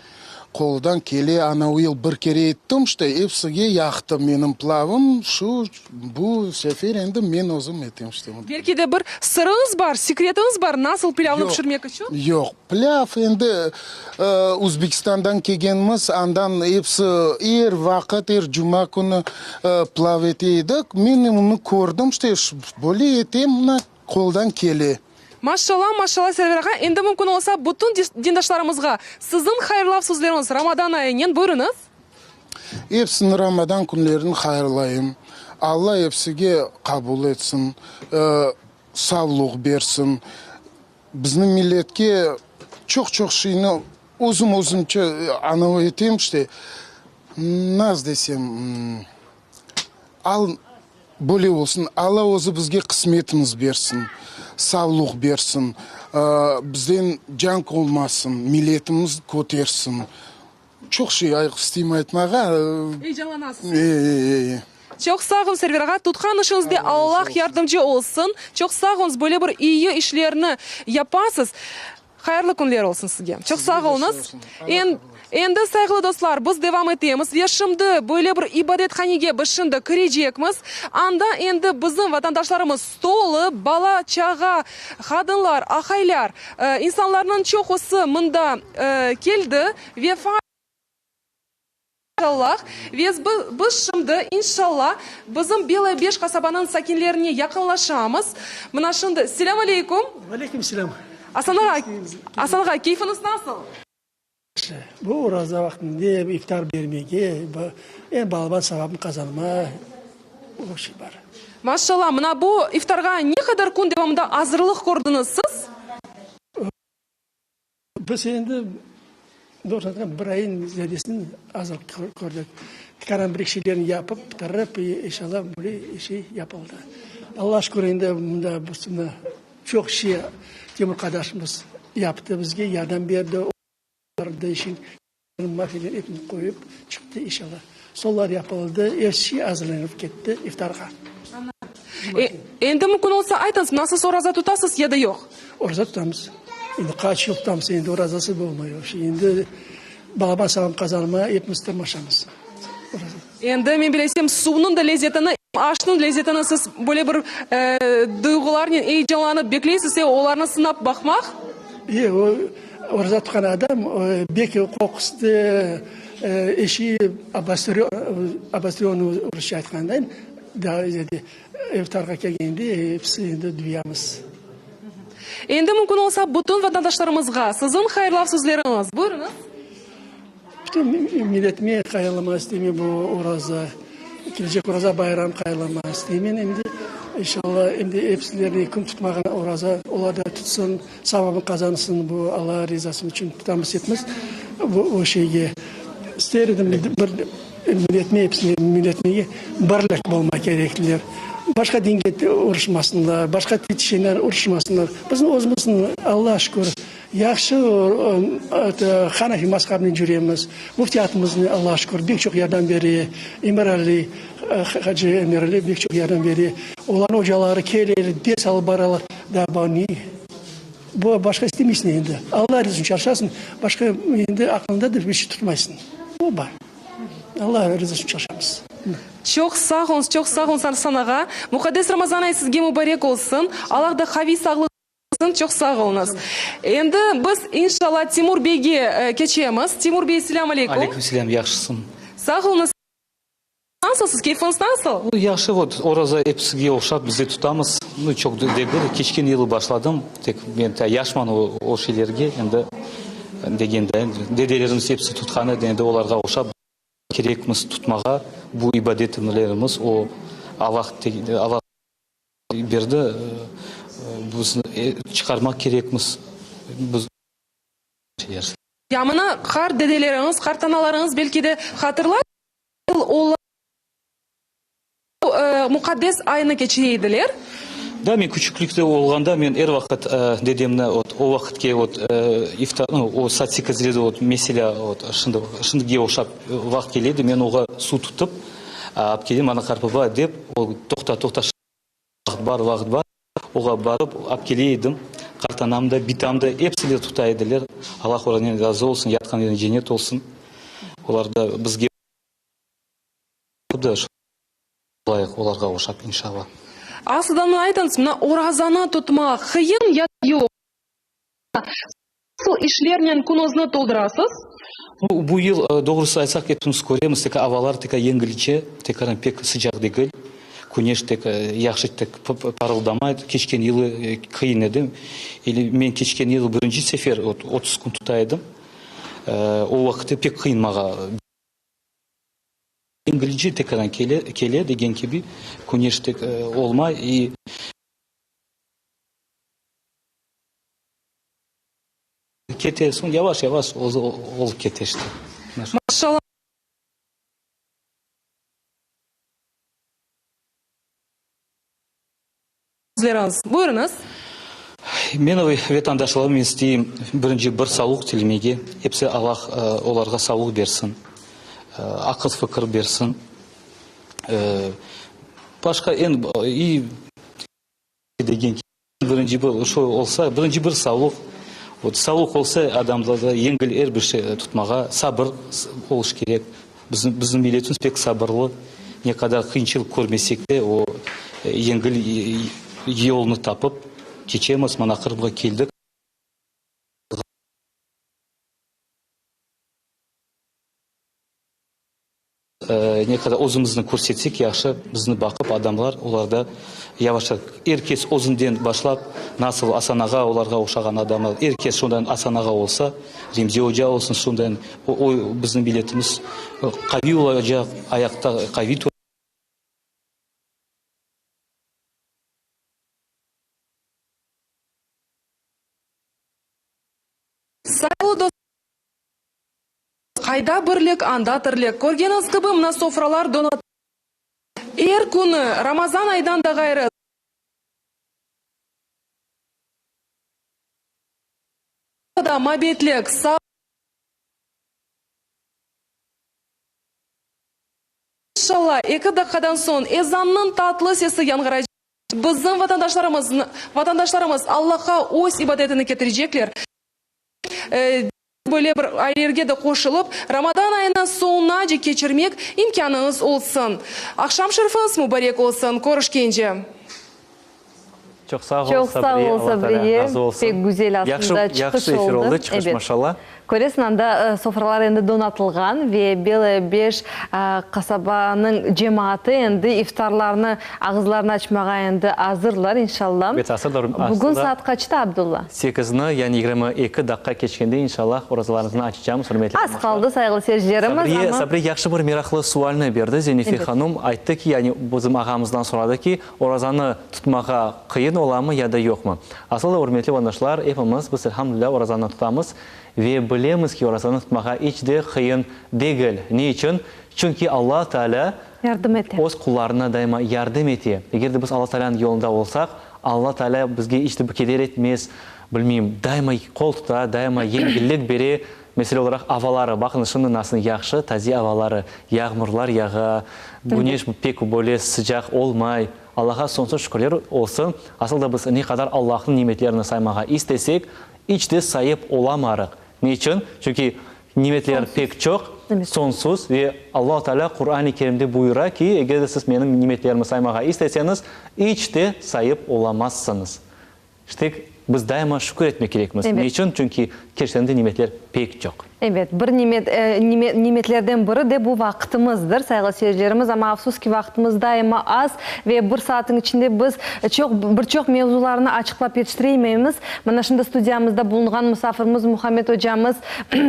qoldan kele. Ana o yıl bir kere ettim işte, epsige yaqtı menim plavım. Şu bu sefer endi men özüm etem işte. Belki de bir sırıñız bar, sekretiñiz bar, nasıl pilâvnı pişirmek içün? Yoq, pilâv endi Özbekistandan kelgenmiz, andan episi er vaqıt, er cuma künü pilav ete edik. Men onı kördim, işte, böyle etem, mına, qoldan kele. Maşallah, maşallah, Server ağa, endi mümkün olsa, bütün dindaşlarımızğa siziñ hayırlav sözleriñiz Ramadan ayınen, buyurıñız. Epsini Ramadan künlerini hayırlayım. Alla epsige qabul etsin, savluq bersin. Bizni milletke çoq-çoq şeyni özüm özümce anavı etem işte, naz desem, al böyle olsun, Alla özü bizge qısmetimiz bersin, savluq bersin, bizden cank olmasın, milletimiz kötersin. Çoq şey ayıq isteyim aytmağa. Eyecanlanasız. E, e, e. Çoq sağ olun, Server ağa. Tutqan işiñizde Allah yardımcı olsun. Çoq sağ oluñız, böyle bir iyi işlerni yapasız. Hayırlı künler olsun sizge. Çoq sağ oluñız. Endi, sayğılı dostlar, biz devam etemiz ve şimdi böyle bir ibadethanege biz şimdi kirecekmiz. Anda endi bizim vatandaşlarımız tolu, bala-çağa, qadınlar, aqaylar, insanlarnıñ çoqusı mında keldi ve Allah, ve biz şimdi, inşallah, bizim Belaya Beş qasabanıñ sakinlerine yaqınlaşamız. Mına şimdi, selâm aleyküm. Aleyküm selâm. Asan ağa, Asan ağa, keyfiñiz nasıl? Bu oraza vaqtında iftar bermege, eñ balaban savapnı qazanma o şey bar. Maşallah, mına bu iftarğa ne qadar kün devamında azırlıq kördiñiz siz? Biz endi, doğrusını aytqanda, bir ayın ziyadesini azırlıq kördik. Tikâran bir şeylerni yapıp, bitirip, inşallah, böyle şey yapıldı. Alla şükür, endi mında mına çoq şey Timur qardaşımız yaptı bizge, yardım berdi. Mafiler epini qoyıp çıqtı inşallah. Stollar yapıldı, er şey azırlanıp ketti iftarğa. Endi mümkün olsa aytıñız, mına siz oraza tutasız ya da yoq? Oraza tutamız. Endi qaç yıl tutamız, endi orazasız olmay o şey. Endi balaban sağlam qazanma epimiz tırmaşamız. Endi men bilesem, suvnıñ da lezetini, aşnıñ lezetini siz böyle bir duyğularnen eyecanlanıp bekleysiz, e, olarnı sınap baqmaq. E, o, oraza tutqan adam bek qoqusdı, eşi obosтрёnный rusça aytqanda, daa iftarğa kelgende episi endi duyamız. Endi mümkün olsa, bütün vatandaşlarımızğa siziñ hayırlav sözleriñiz. Buyurıñız. Bütün milletime hayırlama isteymen bu oraza, kelecek oraza bayram hayırlama isteymen em de inşallah em de episilerni kim tutmağan oraza olar da tutsın, savabın qazansın bu Alla rizası içün tutamız epimiz bu şeyge. İster edim bir milletime episine milletime birlik bolma kerekliler. Başqa dinge uruşmasınlar, başqa şeyler uruşmasınlar. Bizim özümizniñ Alla şükür Yahşı, Hanafi mazhabınen cüremiz. Müftiyatımız, Allağa şükür, bek çoq yardım bere. Emirali hacı Emirali bek çoq yardım bere. Olarnıñ ocaları keleler, ders alıp baralar. Daa bu ne? Bu başqa istemeysiñ endi. Alla rızası içün çalışasıñ, başqa endi aqlıñda da bir şey tutmaysıñ. O bar. Alla rızası içün çalışamız. Çoq sağ oluñız, çoq sağ oluñız, Arslan ağa. Muqaddes Ramazan ayı sizge mubarek olsun. Allah da qaviy sağlıq. Çoq sağ oluñız. Endi biz, inşallah, Timur beyge keçemiz. Timur bey, selâm aleykum. Aleyküm selâm, yahşısıñ. Sağ oluñız. Nasılsız, keyfiñiz nasıl? Yahşı, vot, oraza episige oşap biz de tutamız. Nu, çoq degil, keçken yılı başladım. Tek men ta yaşman o, o şeylerge, endi degende, dedelerimiz episi tutqan edi, endi olarğa oşap kerekmiz tutmağa. Bu ibadetlerimiz, o, Allah, Allah. Berdi, bizni çıqarmaq kerekmiz, biz. Ya mına qart dedeleriñiz, qartanalarıñız belki de hatırlay, olar muqaddes aynı keçire ediler. Da, men küçüklikte olğanda men er vaqıt dedemni ot, o vaqıtke ot, iftar, o saat sekizlerde ot, meselâ, ot, şimdi, şimdige oşap vaqıt kele edi, men oğa suv tutıp, Alıp keleyim, ana qartbaba, dep, o, toqta, toqta, vaqıt bar, vaqıt bar, oğa barıp, alıp kele edim. Qartanam da, bitam da, episi de tuta ediler. Allah olarnen razı olsun, yatqan yeri cennet olsun. Olar da bizge layıq, olarğa oşap, inşallah. Aslıdan aytıñız, mına orazanı tutmaq qıyın ya da yoq? Nasıl işlernen künüzni toldurasız? Bu yıl, doğrusı aytsaq, epimiz köremiz, tek avalar tek yengilce, tekaran pek sıcaq degil, küneş tek yahşı tek parıldamay. Keçken yılı qıyın edi. Eli men keçken yılı birinci sefer 30 kün tuta edim. O vaqıtı pek qıyın mağa. Yengilce tekaran kele, kele degen kibi, küneş tek olmay. İ. Kete, soñ yavaş-yavaş özü olıp kete işte. Maşallah. Buyurıñız. Men vetandaşlarım isteyim, birinci bir savluq tilemege, episi Allah olarğa savluq bersin, aqıl-fikir bersin. Başqa eñ iyi degen Birinci bir şu olsa, birinci bir savluq. Vot, savluq olsa, adamda da yengil er bir şey tutmağa, sabır oluş kerek. Bizim, bizim milletimiz pek sabırlı. Ne qadar qıyınçılıq körmesek de, o yengil yolnı tapıp keçemiz. Mana Qırımğa keldik. Ne qadar özümizni körsetsek yahşı, bizni baqıp adamlar, olar da yavaş-yavaş, er kes özünden başlap, nasıl Asan ağa, olarğa oşağan adamlar, er kes şundan Asan ağa olsa, Remzi oca olsun, şundan o, bizim milletimiz qaviy olacaq, ayaqta qaviy turacaq. Sayğılı dostlar! Qayda birlik, anda tirlik. Körgeniñiz kibi, mına sofralar donatılğan. Er künü, Ramazan aydan da ğayrı. mabetlik, sağ. İnşalla, eki daqqadan soñ ezannıñ tatlı sesi yañğıraycaq, bizim vatandaşlarımız, vatandaşlarımız Allahqa öz ibadetini ketirecekler. Böyle bir ailelerge de qoşulıp, Ramadan ayını soñunace keçirmek imkânıñız olsun. Aqşam şerifiñiz mubarek olsun! Körüşkence! Çoq sağ ol, Çoq sağ Sabriye, ol, Alla Taalâ Sabriye. razı olsun. Pek güzel aslında Yahşı, çıqış yahşı efir oldı. oldı, çıqış, Ebet. maşalla. Köresiñ, anda sofralar endi donatılğan ve Belaya Beş qasabanıñ cemaatı endi iftarlarnı, ağızlarını açmağa endi azırlar, inşalla. Ebet, azırlar. Bugün Aslında saat qaçta, Abdulla? Sekizni, yani 22 daqqa keçkende, inşallah, orazalarımıznı açacağımız, ürmetli Az qaldı, sayğılı seyircilerimiz, Sabriye, amma. Sabriye yahşı bir meraqlı sualni berdi, Zenife Ebet. hanum. Ayttı ki, yani bizim ağamızdan soradı ki, Orazanı tutmağa qıyın olamı ya da yoqmı? Asıl da, ürmetli vatandaşlar, epimiz biz, elhamdülilâ, orazanı tutamız ve bilemiz ki, orazanı tutmağa iç de qıyın degil. Ne içün? Çünki Alla Taalâ Yardım ete. öz qullarına daima yardım ete. Eger de biz Alla Taalânıñ yolunda olsaq, Alla Taalâ bizge iç de bir keder etmez, bilmeyim, daima qol tuta, daima yengillik bere. Mesele olaraq, avaları, baqıñız, şimdi nasıl yahşı, taze avaları, yağmurlar yağa, küneş pek böyle sıcaq olmay. Allağa soñsuz şükürler olsun. Asıl da biz ne qadar Allahnıñ nimetlerini saymağa istesek, iç de sayıp olamarıq. Ne içün? Çünki nimetler pek çoq, soñsuz ve Allahu Teala Quran-ı Kerimde buyura ki, eger de siz menim nimetlerimi saymağa isteseñiz, iç de sayıp olamazsıñız. İşte, biz daima şükür etmek kerekmiz. Ne içün? Çünki kerçekten de nimetler pek çoq. Ebet, bir nimet, nimetlerden biri de bu vaqtımızdır, sayğılı seyircilerimiz. Amma afsus ki, vaqtımız daima az ve bir saatın içinde biz çoq, bir çoq mevzularnı açıqlap yetiştiremeymiz. Mına şimdi studiyamızda bulunğan musafirimiz Muhammed ocamız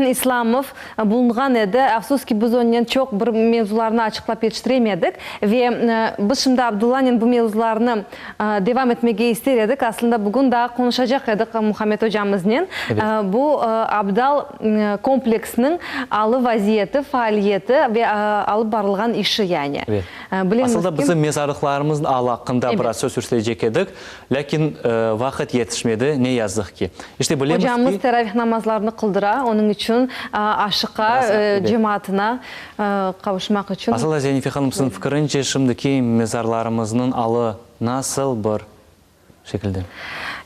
İslamov bulunğan edi. Afsus ki, biz onnen çoq bir mevzularnı açıqlap yetiştiremedik. Ve biz şimdi Abdullanen bu mevzularnı Devam etmege ister edik. Aslında bugün daa qonuşacaq edik Muhammed ocamıznen. Bu Abdal kompleksiniñ alı vaziyeti, faaliyeti ve alıp barılğan işi yani. Bilemiz Aslında bizim mezarlıqlarımıznıñ alı aqqında biraz söz yürsetecek edik, lâkin vaqıt yetişmedi, ne yazıq ki. İşte bilemiz ki. Ocamız teravih namazlarını qıldıra, onıñ içün aşıqa cemaatına qavuşmaq içün. Asıl da Zenife hanım, siziñ fikrince şimdiki mezarlarımıznıñ alı nasıl bir şekilde?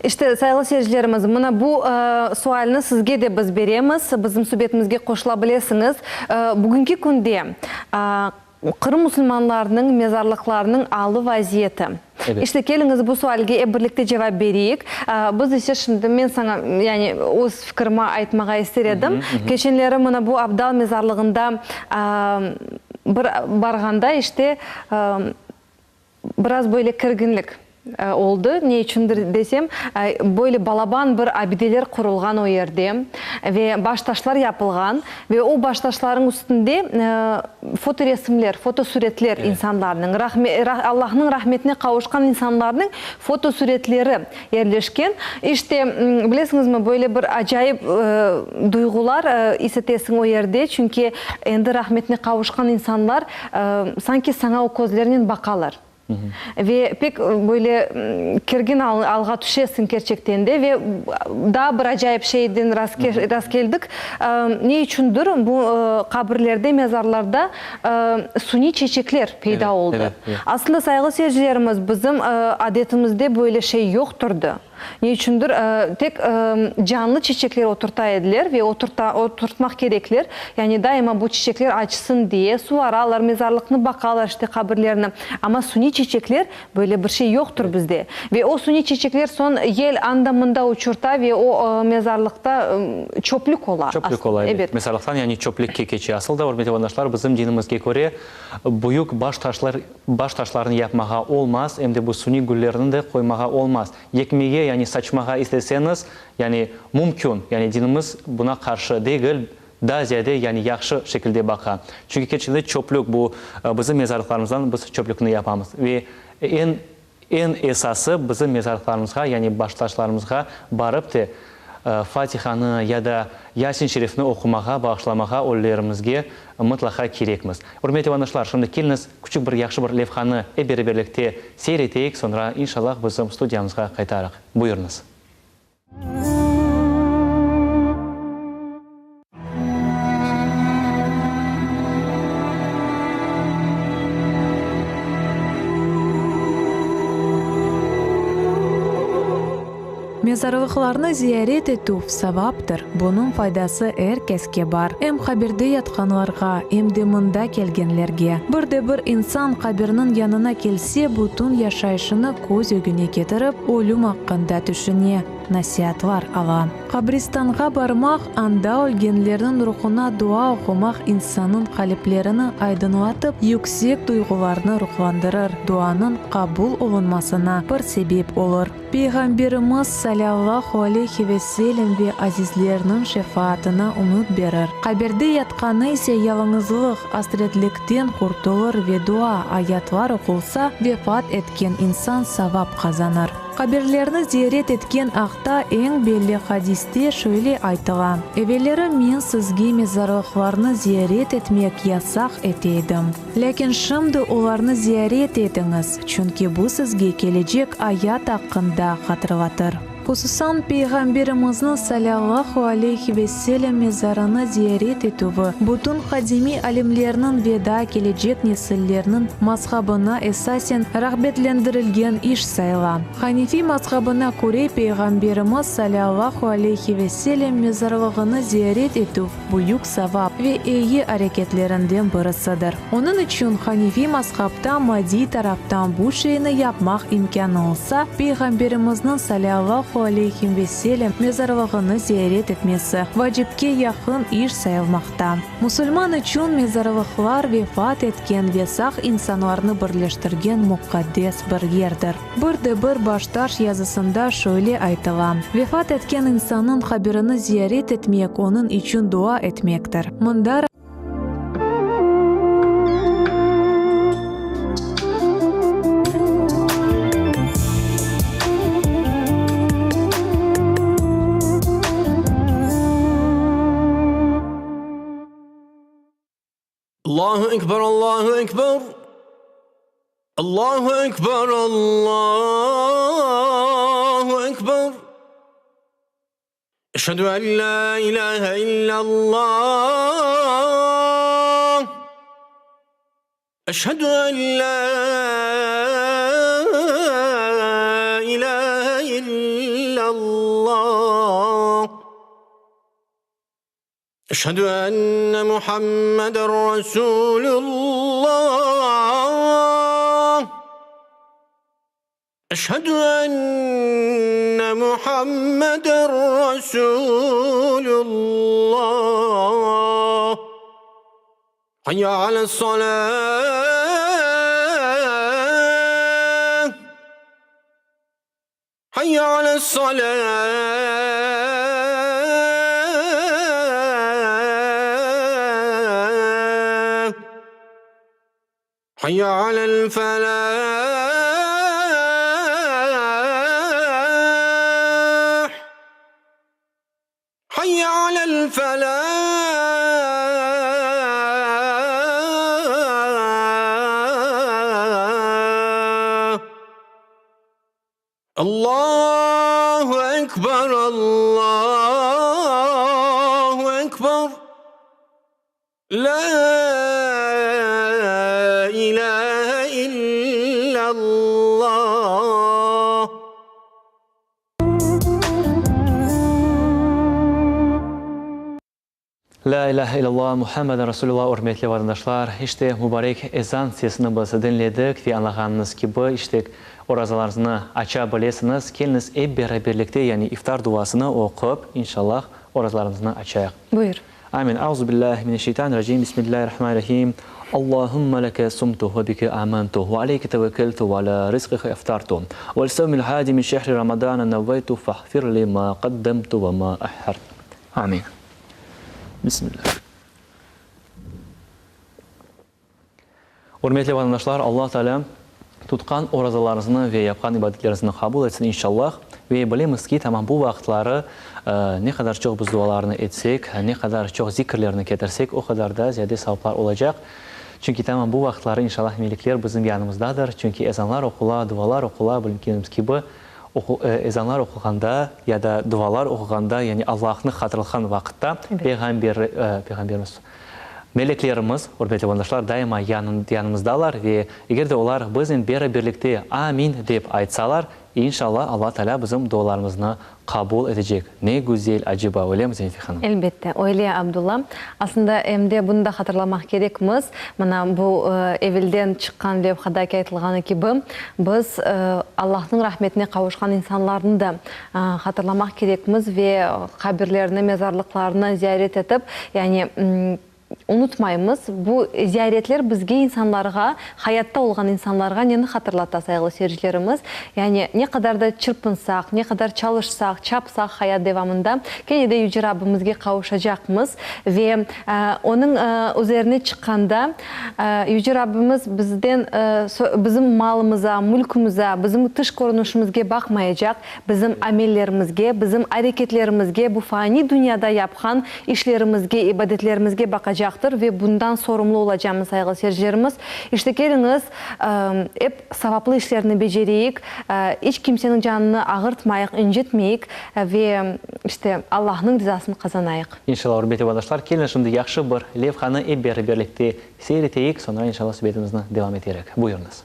İşte, sayğılı seyircilerimiz, mına bu sualni sizge de biz beremiz, bizim subetimizge qoşula bilesiñiz. Bugünki künde Qırım musulmanlarınıñ mezarlıqlarınıñ alı vaziyeti. İşte, keliñiz, bu sualge ep birlikte cevap bereyik. Biz ise şimdi, men saña, yani öz fikrimi aytmağa ister edim. Keçenleri mına bu Abdal mezarlığında bir barğanda, işte, biraz böyle kirginlik oldı. Ne içündir desem, böyle balaban bir abideler qurulğan o yerde ve baştaşlar yapılğan ve o baştaşlarıñ üstünde fotoresimler, fotosuretler insanlarnıñ, Allahnıñ rahmetine qavuşqan insanlarnıñ fotosuretleri yerleşken. İşte, bilesiñizmi, böyle bir acayip duyğular is etesiñ o yerde, çünki endi rahmetine qavuşqan insanlar sanki saña o közlernen baqalar. Ve pek böyle kergin alğa tüşesiñ kerçekten de. Ve daa bir acayip şeyden rastkeldik, ne içündir bu qabirlerde, mezarlarda suniy çeçekler peyda oldı. Aslında, sayğılı seyircilerimiz, bizim adetimizde böyle şey yoqtırdı. Ne içündir, tek canlı çiçekler oturta ediler ve oturta, oturtmaq kerekler. Yani daima bu çiçekler açsın diye suvaralar, mezarlıqnı baqalar, işte, qabirlerni. Amma suniy çiçekler, böyle bir şey yoqtır bizde. Ve o suniy çiçekler soñ yel anda-mında uçurta ve o mezarlıqta çöplük ola. Çöplük ola, ebet. Mezarlıqtan yani çöplükke keçe. Asıl da, ürmetli vatandaşlar, bizim dinimizge köre, büyük baş taşlar, baş taşlarnı yapmağa olmaz, em de bu suniy güllerni de qoymağa olmaz. Yekmege, yani saçmağa isteseñiz, yani mümkün, yani dinimiz buna qarşı degil, daa ziyade, yani yahşı şekilde baqa. Çünki kerçekten de çöplük, bu bizim mezarlıqlarımızdan biz çöplükni yapamız. Ve eñ, eñ esası bizim mezarlıqlarımızğa, yani baştaşlarımızğa barıp te Fatihanı ya da Yasin şerifni oqumağa, bağışlamağa ölülerimizge mıtlaqa kerekmiz. Ürmetli vatandaşlar, şimdi keliñiz, küçük bir yahşı bir levhanı ep beraberlikte seyir eteyik, soñra, inşallah, bizim studiyamızğa qaytarıq. Buyurıñız. Mezarlıqlarnı ziyaret etüv, savaptır. Bunıñ faydası er keske bar, em qabirde yatqanlarğa, em de mında kelgenlerge. Bir de bir insan qabirniñ yanına kelse, bütün yaşayışını köz ögüne ketirip, ölüm aqqında tüşüne, nasiatlar ala. Qabristanğa barmaq, anda ölgenlerniñ ruhuna dua oqumaq insannıñ qaliplerini aydınlatıp, yüksek duyğularnı ruhlandırır, duanıñ qabul olunmasına bir sebep olur. Peyğamberimiz, salâllahu aleyhi ve sellem, ve azizlerniñ şefaatına ümüt berir. Qabirde yatqanı ise yalıñızlıq, asretlikten qurtulır ve dua, ayatlar oqulsa, vefat etken insan savap qazanır. Qabirlerni ziyaret etken aqta eñ belli hadiste şöyle aytıla, Evelleri men sizge mezarlıqlarnı ziyaret etmek yasaq ete edim. Lâkin şimdi olarnı ziyaret etiñiz, çünki bu sizge kelecek ayat aqqında hatırlatır. Hususan, Peyğamberimizniñ salâllahu aleyhi ve sellem mezarını ziyaret etüvi, bütün qadimiy alimlerniñ ve daa kelecek nesillerniñ mazhabına esasen rağbetlendirilgen iş sayıla. Hanefiy mazhabına köre, Peyğamberimiz salâllahu aleyhi ve sellem mezarlığını ziyaret etüv, büyük savap ve eyi areketlerinden birisidir. Onıñ içün hanefiy mazhabta maddiy taraftan bu şeyni yapmaq imkânı olsa, Peyğamberimizniñ salâllahu aleyhim ve selem mezarlığını ziyaret etmesi vacipke yaqın iş sayılmaqta. Musulman içün mezarlıqlar vefat etken ve sağ insanlarnı birleştirgen muqaddes bir yerdir. Bir de bir baştaş yazısında şöyle aytıla, Vefat etken insannıñ qabirini ziyaret etmek onıñ içün dua etmektir. Mında. Allahu Ekber, Allahu Ekber. Allahu Ekber, Allahu Ekber. Eşhedü en la ilahe illallah. Eşhedü en la ilahe illallah. Eşhedü enne Muhammeden Resulullah. Eşhedü enne Muhammeden Resulullah. Hayya ales-salah. Hayya ales-salah. Hayya alel-felah. Hayya alel-felah. Allahu Ekber, Allahu Ekber, La ilahe illallah. Lâ ilâhe illallah, Muhammeden Rasulullah Ürmetli vatandaşlar, işte, mubarek ezan sesini biz diñledik ve añlağanıñız kibi, işte, orazalarıñıznı aça bilesiñiz. Keliñiz, ep beraberlikte, yani iftar duasını oqup, inşallah, orazalarımıznı açayıq. Buyur. Amin. Auzubillahi mineşşeytanirracim. Bismillahirrahmanirrahim. Allahümme leke sumtu ve bike amantu ve aleyke tevekkeltu ve ala rizqike eftartu. Vel sevmil hadi min şehri ramadana nevveytu fahfir li ma qaddemtu ve ma ahhart. Amin. Bismillah. Ürmetli vatandaşlar, Allah Teala tutqan orazalarıñıznı ve yapqan ibadetleriñizni qabul etsin, inşallah. Ve bilemiz ki, tamam bu vaqıtları ne qadar çoq biz dualarnı etsek, ne qadar çoq zikirlerni ketirsek, o qadar da ziyade savaplar olacaq. Çünki tamam bu vaqıtları, inşallah, melekler bizim yanımızdadır. Çünki ezanlar oqula, dualar oqula, bilgenimiz kibi, Ezanlar oquğanda ya da dualar oquğanda, yani Allahnı hatırlğan vaqıtta, Peyğamber, Peyğamberimiz. Meleklerimiz, ürmetli vatandaşlar, daima yanımızdalar ve eger de olar biznen beraberlikte Amin dep aytsalar, İnşallah, Alla Taalâ bizim dualarımıznı qabul etecek. Ne güzel, aceba, öylemi, Zenife hanım? Elbette, öyle, Abdulla. Aslında, em de bunı da hatırlamaq kerekmiz, mına bu evelden çıqqan levhadaki aytılğanı kibi, biz Allahnıñ rahmetine qavuşqan insanlarnı da hatırlamaq kerekmiz ve qabirlerini, mezarlıqlarını ziyaret etip, yani, Unutmaymız, bu ziyaretler bizge, insanlarğa, hayatta olğan insanlarğa neni hatırlata, sayğılı seyircilerimiz? Yani, ne qadar da çırpınsaq, ne qadar çalışsaq, çapsaq hayat devamında, kene de Yüce Rabbimizge qavuşacaqmız. Ve Onıñ üzerine çıqqanda, Yüce Rabbimiz bizden, bizim malımıza, mülkümüza, bizim tış körünişimizge baqmayacaq, Bizim amellerimizge, bizim areketlerimizge, bu fani dünyada yapqan işlerimizge, ibadetlerimizge baqacaqtır ve bundan sorumlu olacamız, sayğılı seyircilerimiz. İşte, keliñiz, ep savaplı işlerni becereyik, iç kimseniñ canını ağırtmayıq, incitmeyik ve, işte, Allahnıñ rizasını qazanayıq. İnşallah, ürmetli vatandaşlar, keliñiz şimdi yahşı bir levhanı ep beraberlikte seyir eteyik, soñra inşallah subetimizni devam eterik. Buyurıñız.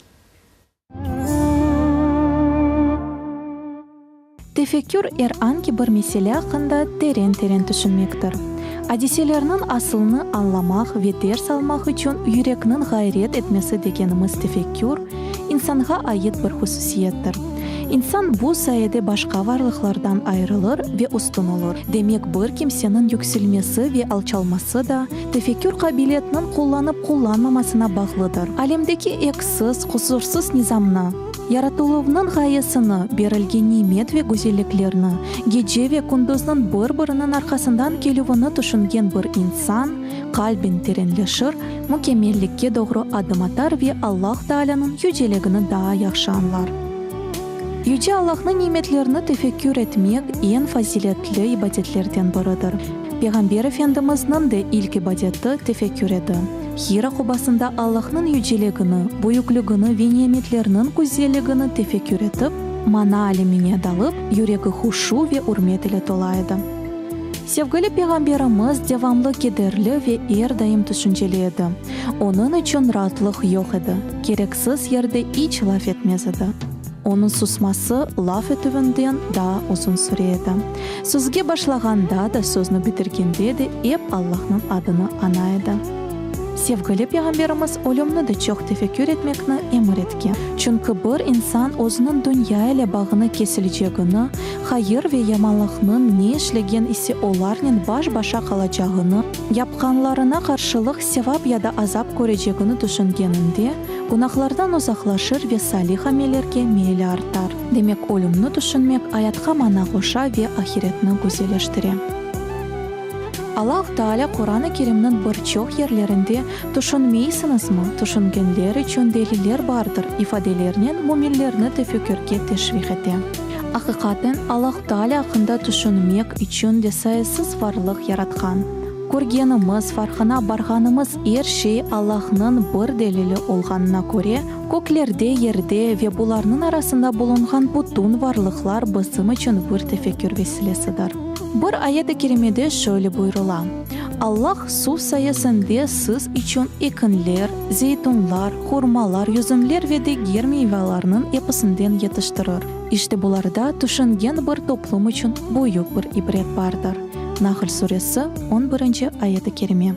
Tefekkür er angi bir mesele aqqında teren-teren tüşünmektir. Adiselerniñ asılını añlamaq ve ders almaq içün yürekniñ ğayret etmesi degenimiz tefekkür, insanğa ait bir hususiyettir. İnsan bu sayede başqa varlıqlardan ayırılır ve üstün olur. Demek, bir kimseniñ yükselmesi ve alçalması da tefekkür qabiliyetiniñ qullanıp-qullanmamasına bağlıdır. Alemdeki eksiz, qusursız nizamnı, yaratıluvnıñ ğayesini, berilgen nimet ve güzelliklerni, gece ve kündüzniñ bir-biriniñ arqasından kelüvini tüşüngen bir insan qalben terenleşir, mükemmellikke doğru adım atar ve Allah Taalânıñ yüceligini daa yahşı añlar. Yüce Allahnıñ nimetlerini tefekkür etmek eñ faziletli ibadetlerden biridir. Peyğamber Efendimizniñ de ilk ibadeti tefekkür edi. Hira qobasında Allahnıñ yüceligini, büyükligini ve nimetleriniñ güzelligini tefekkür etip, mana alemine dalıp, yüregi huşu ve ürmet ile tola edi. Sevgili Peyğamberimiz devamlı kederli ve er daim tüşünceli edi. Onıñ içün raatlıq yoq edi, kereksiz yerde iç laf etmez edi. Onıñ susması laf etüvinden daa uzun süre edi. Sözge başlağanda da, sözni bitirgende de ep Allahnıñ adını ana edi. Sevgili Peyğamberimiz ölümni de çoq tefekkür etmekni emir etken. Çünki bir insan özüniñ dünya ile bağını kesilecegini, hayır ve yamanlıqnıñ ne işlegen ise olarnen baş-başa qalacağını, yapqanlarına qarşılıq sevap ya da azap körecegini tüşüngeninde, günahlardan uzaqlaşır ve salih amellerge meyli artar. Demek, ölümni tüşünmek ayatqa mana qoşa ve ahiretni güzelleştire. Allah Taalâ Quran-ı Kerimniñ bir çoq yerlerinde Tüşünmeysiñizmi, tüşüngenler içün deliller bardır ifadelerinen müminlerni tefekkürge teşviq ete. Aqiqaten, Allah Taalâ aqqında tüşünmek içün de sayısız varlıq yaratqan. Körgenimiz, farqına barğanımız er şey Allahnıñ bir delili olğanına köre, köklerde, yerde ve bularnıñ arasında bulunğan bütün varlıqlar bizim içün bir tefekkür vesilesidir. Bir ayet-i kerimede şöyle buyurıla, Allah suv sayesinde siz içün ekinler, zeytunlar, hurmalar, yüzümler ve diger meyvalarnıñ episinden yetiştirir. İşte bularda tüşüngen bir toplum içün büyük bir ibret bardır. Nahl suresi, on birinci ayet-i kerime.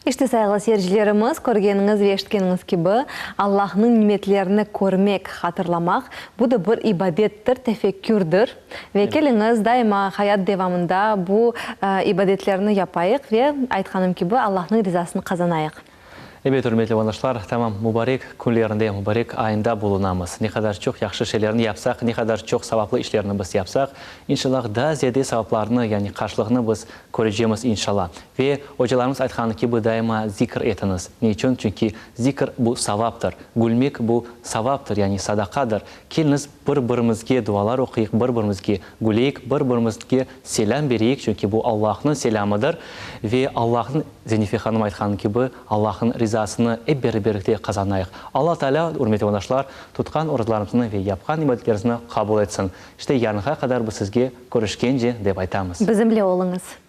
İşte, sayğılı seyircilerimiz, körgeniñiz ve eşitkeniñiz kibi, Allahnıñ nimetlerini körmek, hatırlamaq, bu da bir ibadettir, tefekkürdir. Ve keliñiz, daima hayat devamında bu ibadetlerni yapayıq ve, aytqanım kibi, Allahnıñ rizasını qazanayıq. Ebet, ürmetli vatandaşlar, tamam mubarek künlerinde, mubarek ayında bulunamız. Ne qadar çoq yahşı şeylerni yapsaq, ne qadar çoq savaplı işlerni biz yapsaq, inşallah, daa ziyade savaplarnı, yani qarşılığını biz körecemiz, inşallah. Ve ocalarımız aytqanı kibi, daima zikr etiñiz. Ne içün? Çünki zikr, bu savaptır. Gülmek, bu savaptır, yani sadaqadır. Keliñiz. Bir-birimizge dualar oquyıq, bir-birimizge güleyik, bir-birimizge selâm bereyik, çünki bu Allahnıñ selâmıdır ve Allahnıñ, Zenife hanım aytqanı kibi, Allahnıñ rizasını ep beraberlikte qazanayıq. Alla Taalâ, ürmetli vatandaşlar, tutqan orazalarımıznı ve yapqan ibadetlerimizni qabul etsin. İşte, yarınğa qadar biz sizge körüşkence dep aytamız. Bizimle oluñız.